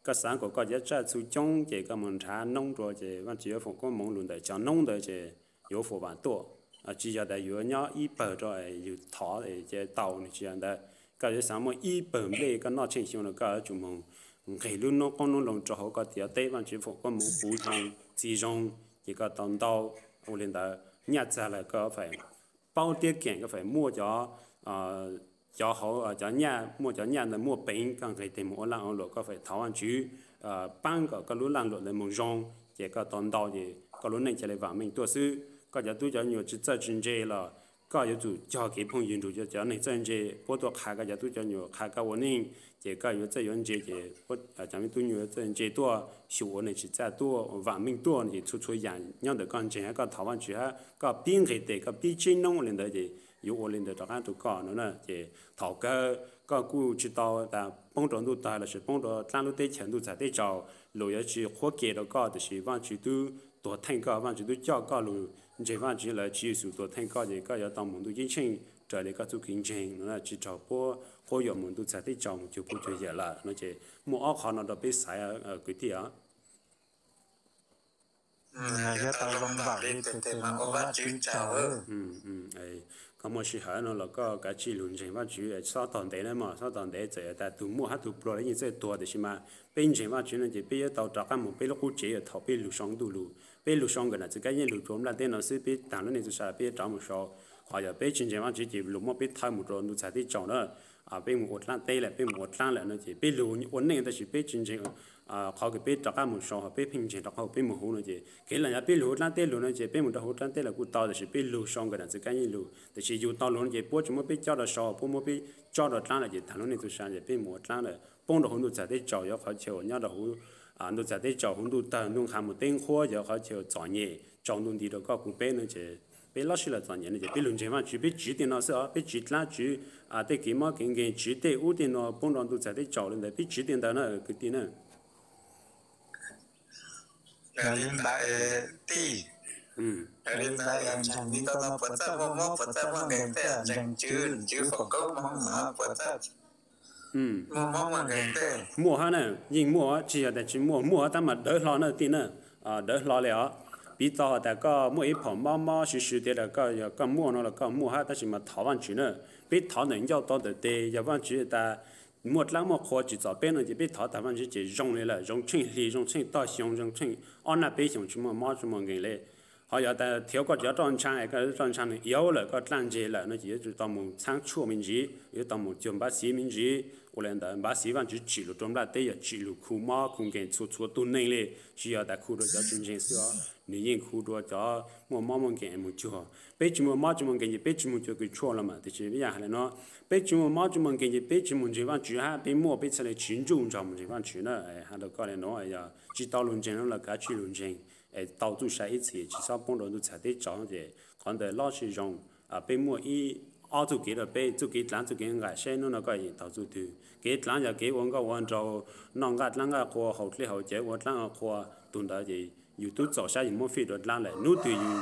koj xav kom koj cov tsaj txhu coob ces koj moog nrhav noob rua ces Vajtswv yuav foom koob moov lug ntawm cov noob ntawd ces yuav foom vam tuaj. Tsis yog tas yuav nyob ib pawg rua yus thov ces tau, nws tsis yog ntawd. Koj yuav xav muaj ib pawg nplej koj noj tsheej xyoo los koj yuav tsum moog nqeg lub noob qoob noob loo rau hauv koj cov teb, Vajtswv foom koob moov puv zoo txi zoo ces koj tau ntau. Ua li ntawd nyaj txag lawm koj faim paub tiab keem, koj faim muaj cov, cov hauv cov nyaj, muaj cov nyaj ntawd muaj peev, koj nqeg teg moog ua laaj ua luam, koj faim thov Vajtswv paab kom koj lub laaj luam ntawd moog zoo ces koj tau ntau ces koj lub neej ca le vaam meej tuaj xwb. Koj cov tub cov nyuam tsis txawj tsis ntse los koj yuav tsum cog kev phooj ywg nrug cov neeg txawj ntse puab tuaj qha koj cov tub cov nyuam, qha koj ua neej ces koj yuav txawj yuav ntse ces cov tub nyuam yuav txawj ntse tuaj, xyum ua neeg tsis txawj tuaj, vaam meej tuaj no ces txhua txhua yaam nyob ntawm koj ntseeg hab koj thov Vajtswv hab koj pib nqeg tes koj pib tseb noob li ntawd ces yuav ua li ntawd rov qaab rau koj no na. Ces thaum kawg koj kuj tsis tau tas poob rau ntuj tawg lossis poob rau dlaab lub teb chaws ntuj txag teb tsaus, lug yuav tsis qhuab ke rau koj, tiam sis Vajtswv tub tuag theej koj, Vajtswv tub coj koj lug ntseeg Vajtswv lawm, Tswv Yexus tuag theej koj ces koj yuav tau moog ntuj ceeb tsheej raws li koj txuj kev ntseeg no, tsis raug puab quab yuam moog ntuj txag teb tsaus moog cuag puj cuag yawm lawm no. Ces muaj ob qho no rau peb xaiv kwv tij os. Koj muaj sij hawm no los koj kav tsij lug ntseeg Vajtswv, xob tog ntev na mog, xob tog ntev, txawm tas tug muaj hab tug pluag los yeej txawj tuag, tiam sis mas peb ntseeg Vajtswv no ces peb yuav tau rov qaab moog peb lub qub tsev thaum peb lug sau ntuj lug. Peb lug sau nkawm nam txiv kab yeej lug rua nplaj teb no xwb, peb taag lub neej txuj sa peb rov moog sau. Qhov yog peb tsis ntseeg Vajtswv ces lug muab peb thawb moog rua ntuj txag teb tsaus na. Peb moog ua dlaab teb lawm, peb moog ua dlaab lawm no ces peb lug ua neej tab sis peb tsis ntseeg qhov kws peb rov qaab moog sau, peb pheej ntseeg rov qab peb moog huv no ces kev lom yog peb lug huv dlaab teb lug no ces peb moog rau huv dlaab teb lawm kuj tau, tab sis peb lug sau nkawm nam txiv kab yeej lug, tab sis yug tau lug no ces puab tsis muab peb cob rua sau, puab muab peb cob rua dlaab lawm ces taag lub neej txuj sa ces peb moog ua dlaab lawm, poob rau huv ntuj txag teb tsaus, yog qhov chaw uas nyob rau huv ntuj txag teb tsaus, huv ntuj tawg ntuj nqha moog teb nqhuab, yog qhov chaw txom nyem tsaus ntuj nti rau koj kuv peb no ces peb lub sij hawm txom nyem no ces peb lug ntseeg Vajtswv, peb tsiv tej no xwb os, peb tsiv dlaab tsiv tej kev mob kev nkeeg, tsiv tej ub tej no poob rau ntuj txag teb tsaus li ntawd, peb tsiv tej ntawd na kwv tij na. Li ntawd tij, li ntawd ntseeg li tau no puas txawj muaj mob puas txawj muaj nkeeg tej? Ntseeg Tswv, Tswv foom koob moov no puas txawj muaj mob muaj nkeeg tej? Muaj hab na, yeej muaj, tsis yog tas tsis muaj, muaj hab tab mas dawv hlo na tij na, dawv hlo li os. Piv tau has tas koj muaj ib phaum mob mob swv swv tiav tas koj, yog koj muaj no los koj muaj hab, tab sis mas thov Vajtswv na. Peb thov ntawm ncauj tau ntawm tes, yog Vajtswv tas muaj dlaab muaj qhua tsim txom peb no ces peb thov tas Vajtswv ces zoo li lawm, zoo tsheej hli, zoo tsheej toj xyoo, zoo tsheej ob naj peb xyoos tsis muaj mob tsis muaj nkeeg li. Ho yog tas thiab koj cov roj ntsha es koj roj ntsha nws iab lawm, koj dlaab ntseg lawm no ces yuav tsum tau mus txhaab tshuaj me ntsis, yuav tau mus cuag npab xiv me ntsis. Ua li ntawd npab xiv Vaajtswv tsim lug rua nplaj teb yog tsim lug khu mob khu nkeeg txhua txhua tug neeg li, tsis yog tas khu rua cov tsis ntseeg xwb os, nws yeej khu rua cov muaj mob muaj nkeeg mus cuag. Peb tsis muaj mob tsis muaj nkeeg ces peb tsis mus cuag kws tshuaj los mas. Tiam sis ib yaam hais le nuav, peb tsis muaj mob tsis muaj nkeeg ces peb tsis mus ntseeg Vaajtswv hab, peb muaj peb txhaj le tsiv ntsuj nrog mus ntseeg Vaajtswv na. Has rua koj le nuav, yog tsis tau lug ntseeg no los kav tsij lug ntseeg, tau txuj sa ib txhis tsis txhob poob rua ntuj txhais teb tsaus ces qhov ntawd lub sij zoo. Peb muaj ib ob txuj kev rua peb, txuj kev dlaav txuj kev nqaim saib nub no koj yeem taug txuj twg. Kev dlaav yog kev ua nkauj ua nraug, noj nqaj dlaab nqaj qhua, haus dlej haus cawv ua dlaab ua qhua, tug ntawd ces yus tub txaus sab yus muab fij rua dlaab lawm. Nub twg yus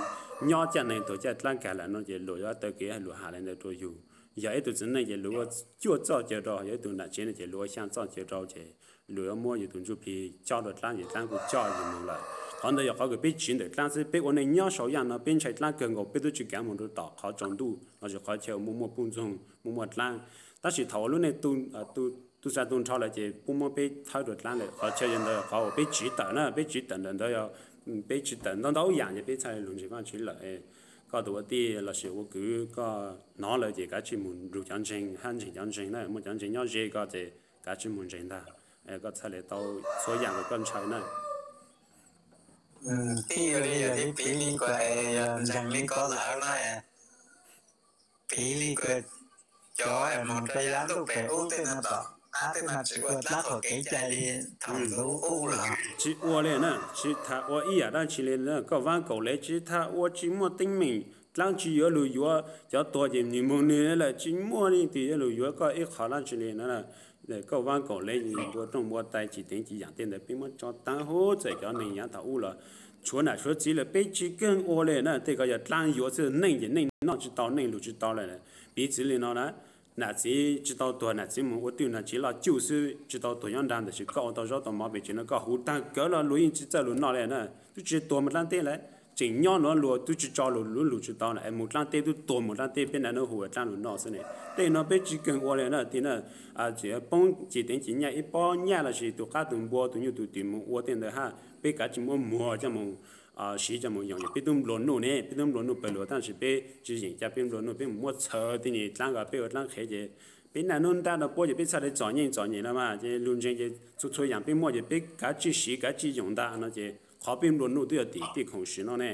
nyob caij neeg tuag caij dlaab kag lawm no ces luag yuav taw kev luag has le ntawd rua yus. Yog ib tug txiv neej ces luag ua cuaj txoj caw rau, yog ib tug nam tsev no ces luag ua xyaa txoj caw rau ces luag yuav muab yus tus ntsuj plig cob rua dlaab ces dlaab kuj coj yus mus lawm. Qhov ntawd yog qhov kws peb tsiv ntawm dlaab xwb. Peb ua neej nyob sau yaaj no peb ntshai dlaab kawg nkaus, peb tub tsis kav mus rua tom qhov tsaus ntuj lossis qhov chaw muaj muaj puj ntxoog muaj muaj dlaab. Tab sis thaum ua lub neej tu sa tu nrho lawm ces puab muab peb thawb rua dlaab lawm. Qhov chaw yog ntawd qhov uas peb tsiv tawm na, peb tsiv tawm ntawm ntawd yog peb tsiv tawm ntau ntau yaam ces peb txhaj le lug ntseeg Vaajtswv lawm. Koj tus ua tij lossis ua kwv koj hnov lawm ces kav tsij mus nrug cov ntseeg hab ntseeg cov ntseeg na, muaj cov ntseeg nyob ze koj ces kav tsij mus ntseeg ntag, koj txhaj le tau txhua yaam uas koj ntshaw na. Tij ua li yog li piv li kuas ntseeg li ko lawm na, piv li kuas cov moog rua yav ntuj pem ub tej no tom qab tej no tsis ua dlaab qhuas kev cai li thaum ub lawm. Tsis ua li na, tsis tas ua ib yaam dlaab tsi li. Koj vaab kaum le tsis tas ua tsis muaj teeb meem, dlaab tsi yuav lug yuav, cov tuag ces nwg moog nwg lawm, tsis muaj leej twg yuav lug yuav koj ib qho dlaab tsi li na. Koj vaab kaum le npua rooj npua tais tsis teev tsis yaam tej ntawd peb muab tso taag huv, txawm cov neeg yav thaum ub los tshuav nam tshuav txiv lawm peb tsis keej ua li na. Tej ko yog dlaab yuav xwb, neej ces neej noj tsis tau neej lug tsis tau lawm. Piv txwv li no na, nam txiv tsis tau tuag nam txiv moog ua twj nam txiv loj cuj xwb, tsis tau tuag nyob nrag ntawm sis koj ua tau zaub tau mov pem tsev no koj huv taag kawg los luag yeej tsis txawj lug noj li na. Tub tsis tuag moog dlaab teb lawm, tseem nyob nuav luag tub tsis tso lug lug tsis tau na, es moog dlaab teb tub tuag moog dlaab teb peb nam nub hu dlaab lug noj xwb ne. Tej no peb tsis keej ua li na tij na. Tseem poob tsis teev tsis nyaj ib pob nyaj lossis tus qab tus npua tus nyuj tus twm moog ua tej ntawd hab, peb kav tsij muab muag coj moog siv coj moog yoog. Ces peb tub nplua nuj ne, peb tub nplua nuj pawg lug tab sis peb tsis yeem ca peb nplua nuj, peb mus muab txhawv tej niag dlaab ko peb ua dlaab qhev ces peb naj nub ntab no puab ces peb txhaj le txom nyem txom nyem no mas. Ces lug ntseeg ces txhua txhua yaam peb muaj ces peb kav tsij siv kav tsij yoog ntag no ces qhov peb nplua nuj twb yog tim tej khoom siv no ne.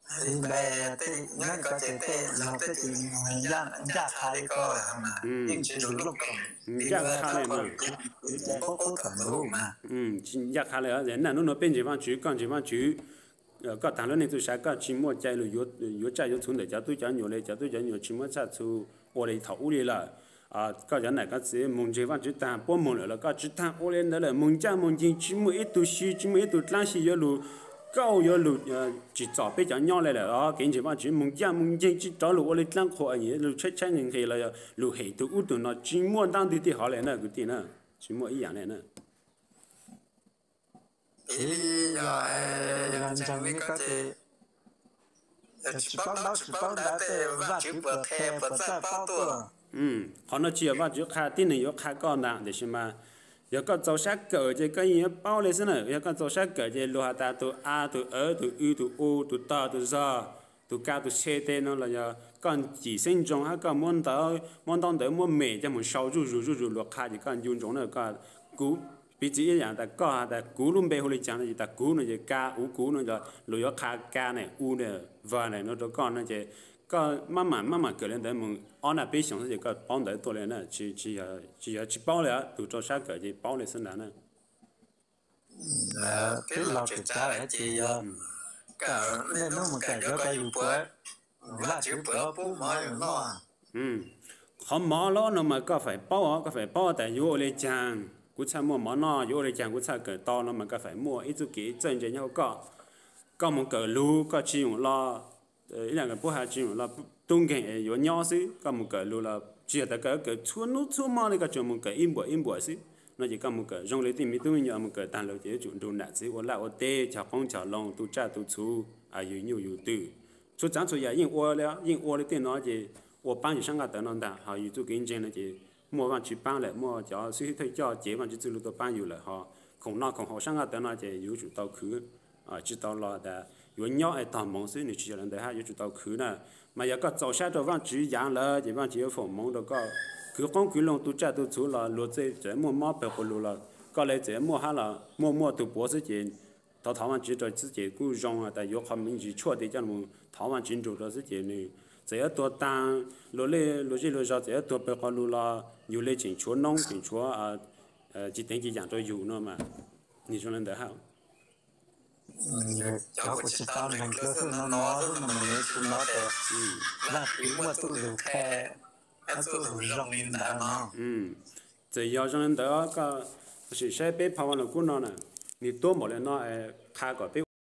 Ncaj qha li, ncaj qha li, naj nub no peb ntseeg Vaajtswv koj ntseeg Vaajtswv, koj taag lub neej txuj sa koj tsis muaj cai lug yuav tsaj yuav txhu ntawm cov tub cov nyuam li, cov tub cov nyuam tsis muaj tsaj txhu ua li thaum ub li lawm. Koj cov nam koj txiv moog ntseeg Vaajtswv taag puab moog lawm los koj tsis taag ua li ntawd lawm, moog ncaj moog nceeg tsis muaj ib tug si tsis muaj ib tug dlaab si yuav lug kauj yuav lug tsim txom peb cov nyob li lawm os. Kev ntseeg Vaajtswv moog ncaj moog nceeg tsis rov lug ua li dlaab qhua lug tshaib tshaib nqhis nqhis los yog lug hem tug ub tug no tsis muaj ntaub ntwg tej hov li na kwv tij na, tsis muaj ib yaam li na. Qhov no tsis yog Vaajtswv qha, tib neeg yuav qha koj ntag, tiam sis mas yog koj txaus sab kawm ces koj yeej yuav paub li xwb na. Yog koj txaus sab kawm ces luag has tas tug a tug awv tug w tug u tug tog tug zog tug ka tug se tej no los yog koj cim xeeb ntsoov hab koj muab ntaub ntawv muab mem coj moog sau zuj zus zuj zus luag qha ces koj ncu ntsoov na. Koj, kuv, piv txwv ib yaam tas koj has tas kuv lub npe hu li caag no ces tas kuv no ces ka u kuv no, luag yuav qha ka ne u ne va ne no rua koj no ces koj maj mam maj mam kawm li ntawd moog ob naj peb xyoos xwb ces koj paub ntawv tuaj li na. Tsis yog tsis paub li, tug rau sab kawm ces paub li xwb ntag na. Peb laug tseem tsav ces yog koj niaj hnub mus kawm yuav koj yug puav, Vaajtswv puav pub mov yug noj. Qhov mov los no mas koj faim paub, koj faim paub tas yuav ua li caag kuv txhaj muaj mov noj, yuav ua li caag kuv txhaj kawm tau no mas koj faim muaj ib txuj kev txawj ntse nyob hauv koj. Koj mus kawm lug koj tsis yoom los, ib yaam puab has tsis yoom los tub nkeeg yuav nyob xwb. Koj mus kawm lug los tsis yog tas koj kawm txhua nub txhua mo li, koj tsuas mus kawm ib npuam ib npuam xwb no ces koj mus kawm zoo li tej me tub me nyuam mus kawm taag lug ces yuav tsum nrug nam txiv ua laj ua teb, cog qoob cog loo, tu tsaj tu txhu, yug nyuj yug twm. Txhua tsav txhua yam yeej ua li, yeej ua li tej no ces ua paab yug sab nqaj tawv no ntag. Ho yug txuj kev ntseeg no ces muaj Vaajtswv paab lawm, muaj cov xib hwb thawj coj cev Vaajtswv txuj lug tuaj paab yug lawm. Ho khoom noj khoom haus sab nqaj tawv no ces yug tsum tau khwv. tsis tau los tas yuav nyob es tog hmoov xwb, nws tsis yog li ntawd hab, yuav tsum tau khwv na. Mas yog koj txaus sab rau Vaajtswv yaav lawm ces Vaajtswv yuav foom hmoov rau koj. Khwv qoob khwv loo tu tsaj tu txhuv los luag txawm muaj mob pawg quas lug los koj le txawm muaj hab los muaj muaj tug puav xwb ces thov thov Vaajtswv rau xwb ces kuj zoo tas yuav qhov me ntsis tshuaj tid coj mus thov Vaajtswv nrug rau xwb ces nws txawm yuav tuag taag, luag le luag zej luag zog txawm yuav tuag pawg quas lug los yug le tseem tshuav noob tseem tshuav tsis teev ci yaam rau yug no mas. Nws zoo li ntawd hab. Cov kuv tsis tau lees dlua txuj no no, txuj no mas nws tsis no tas Vaajtswv muaj txuj lug qha, txuj lug zoo li ntawd no. Txawm yog zoo li ntawd koj sim saib peb phau Vaj Lug Kub no na, nws tuab npaum li no qha kom peb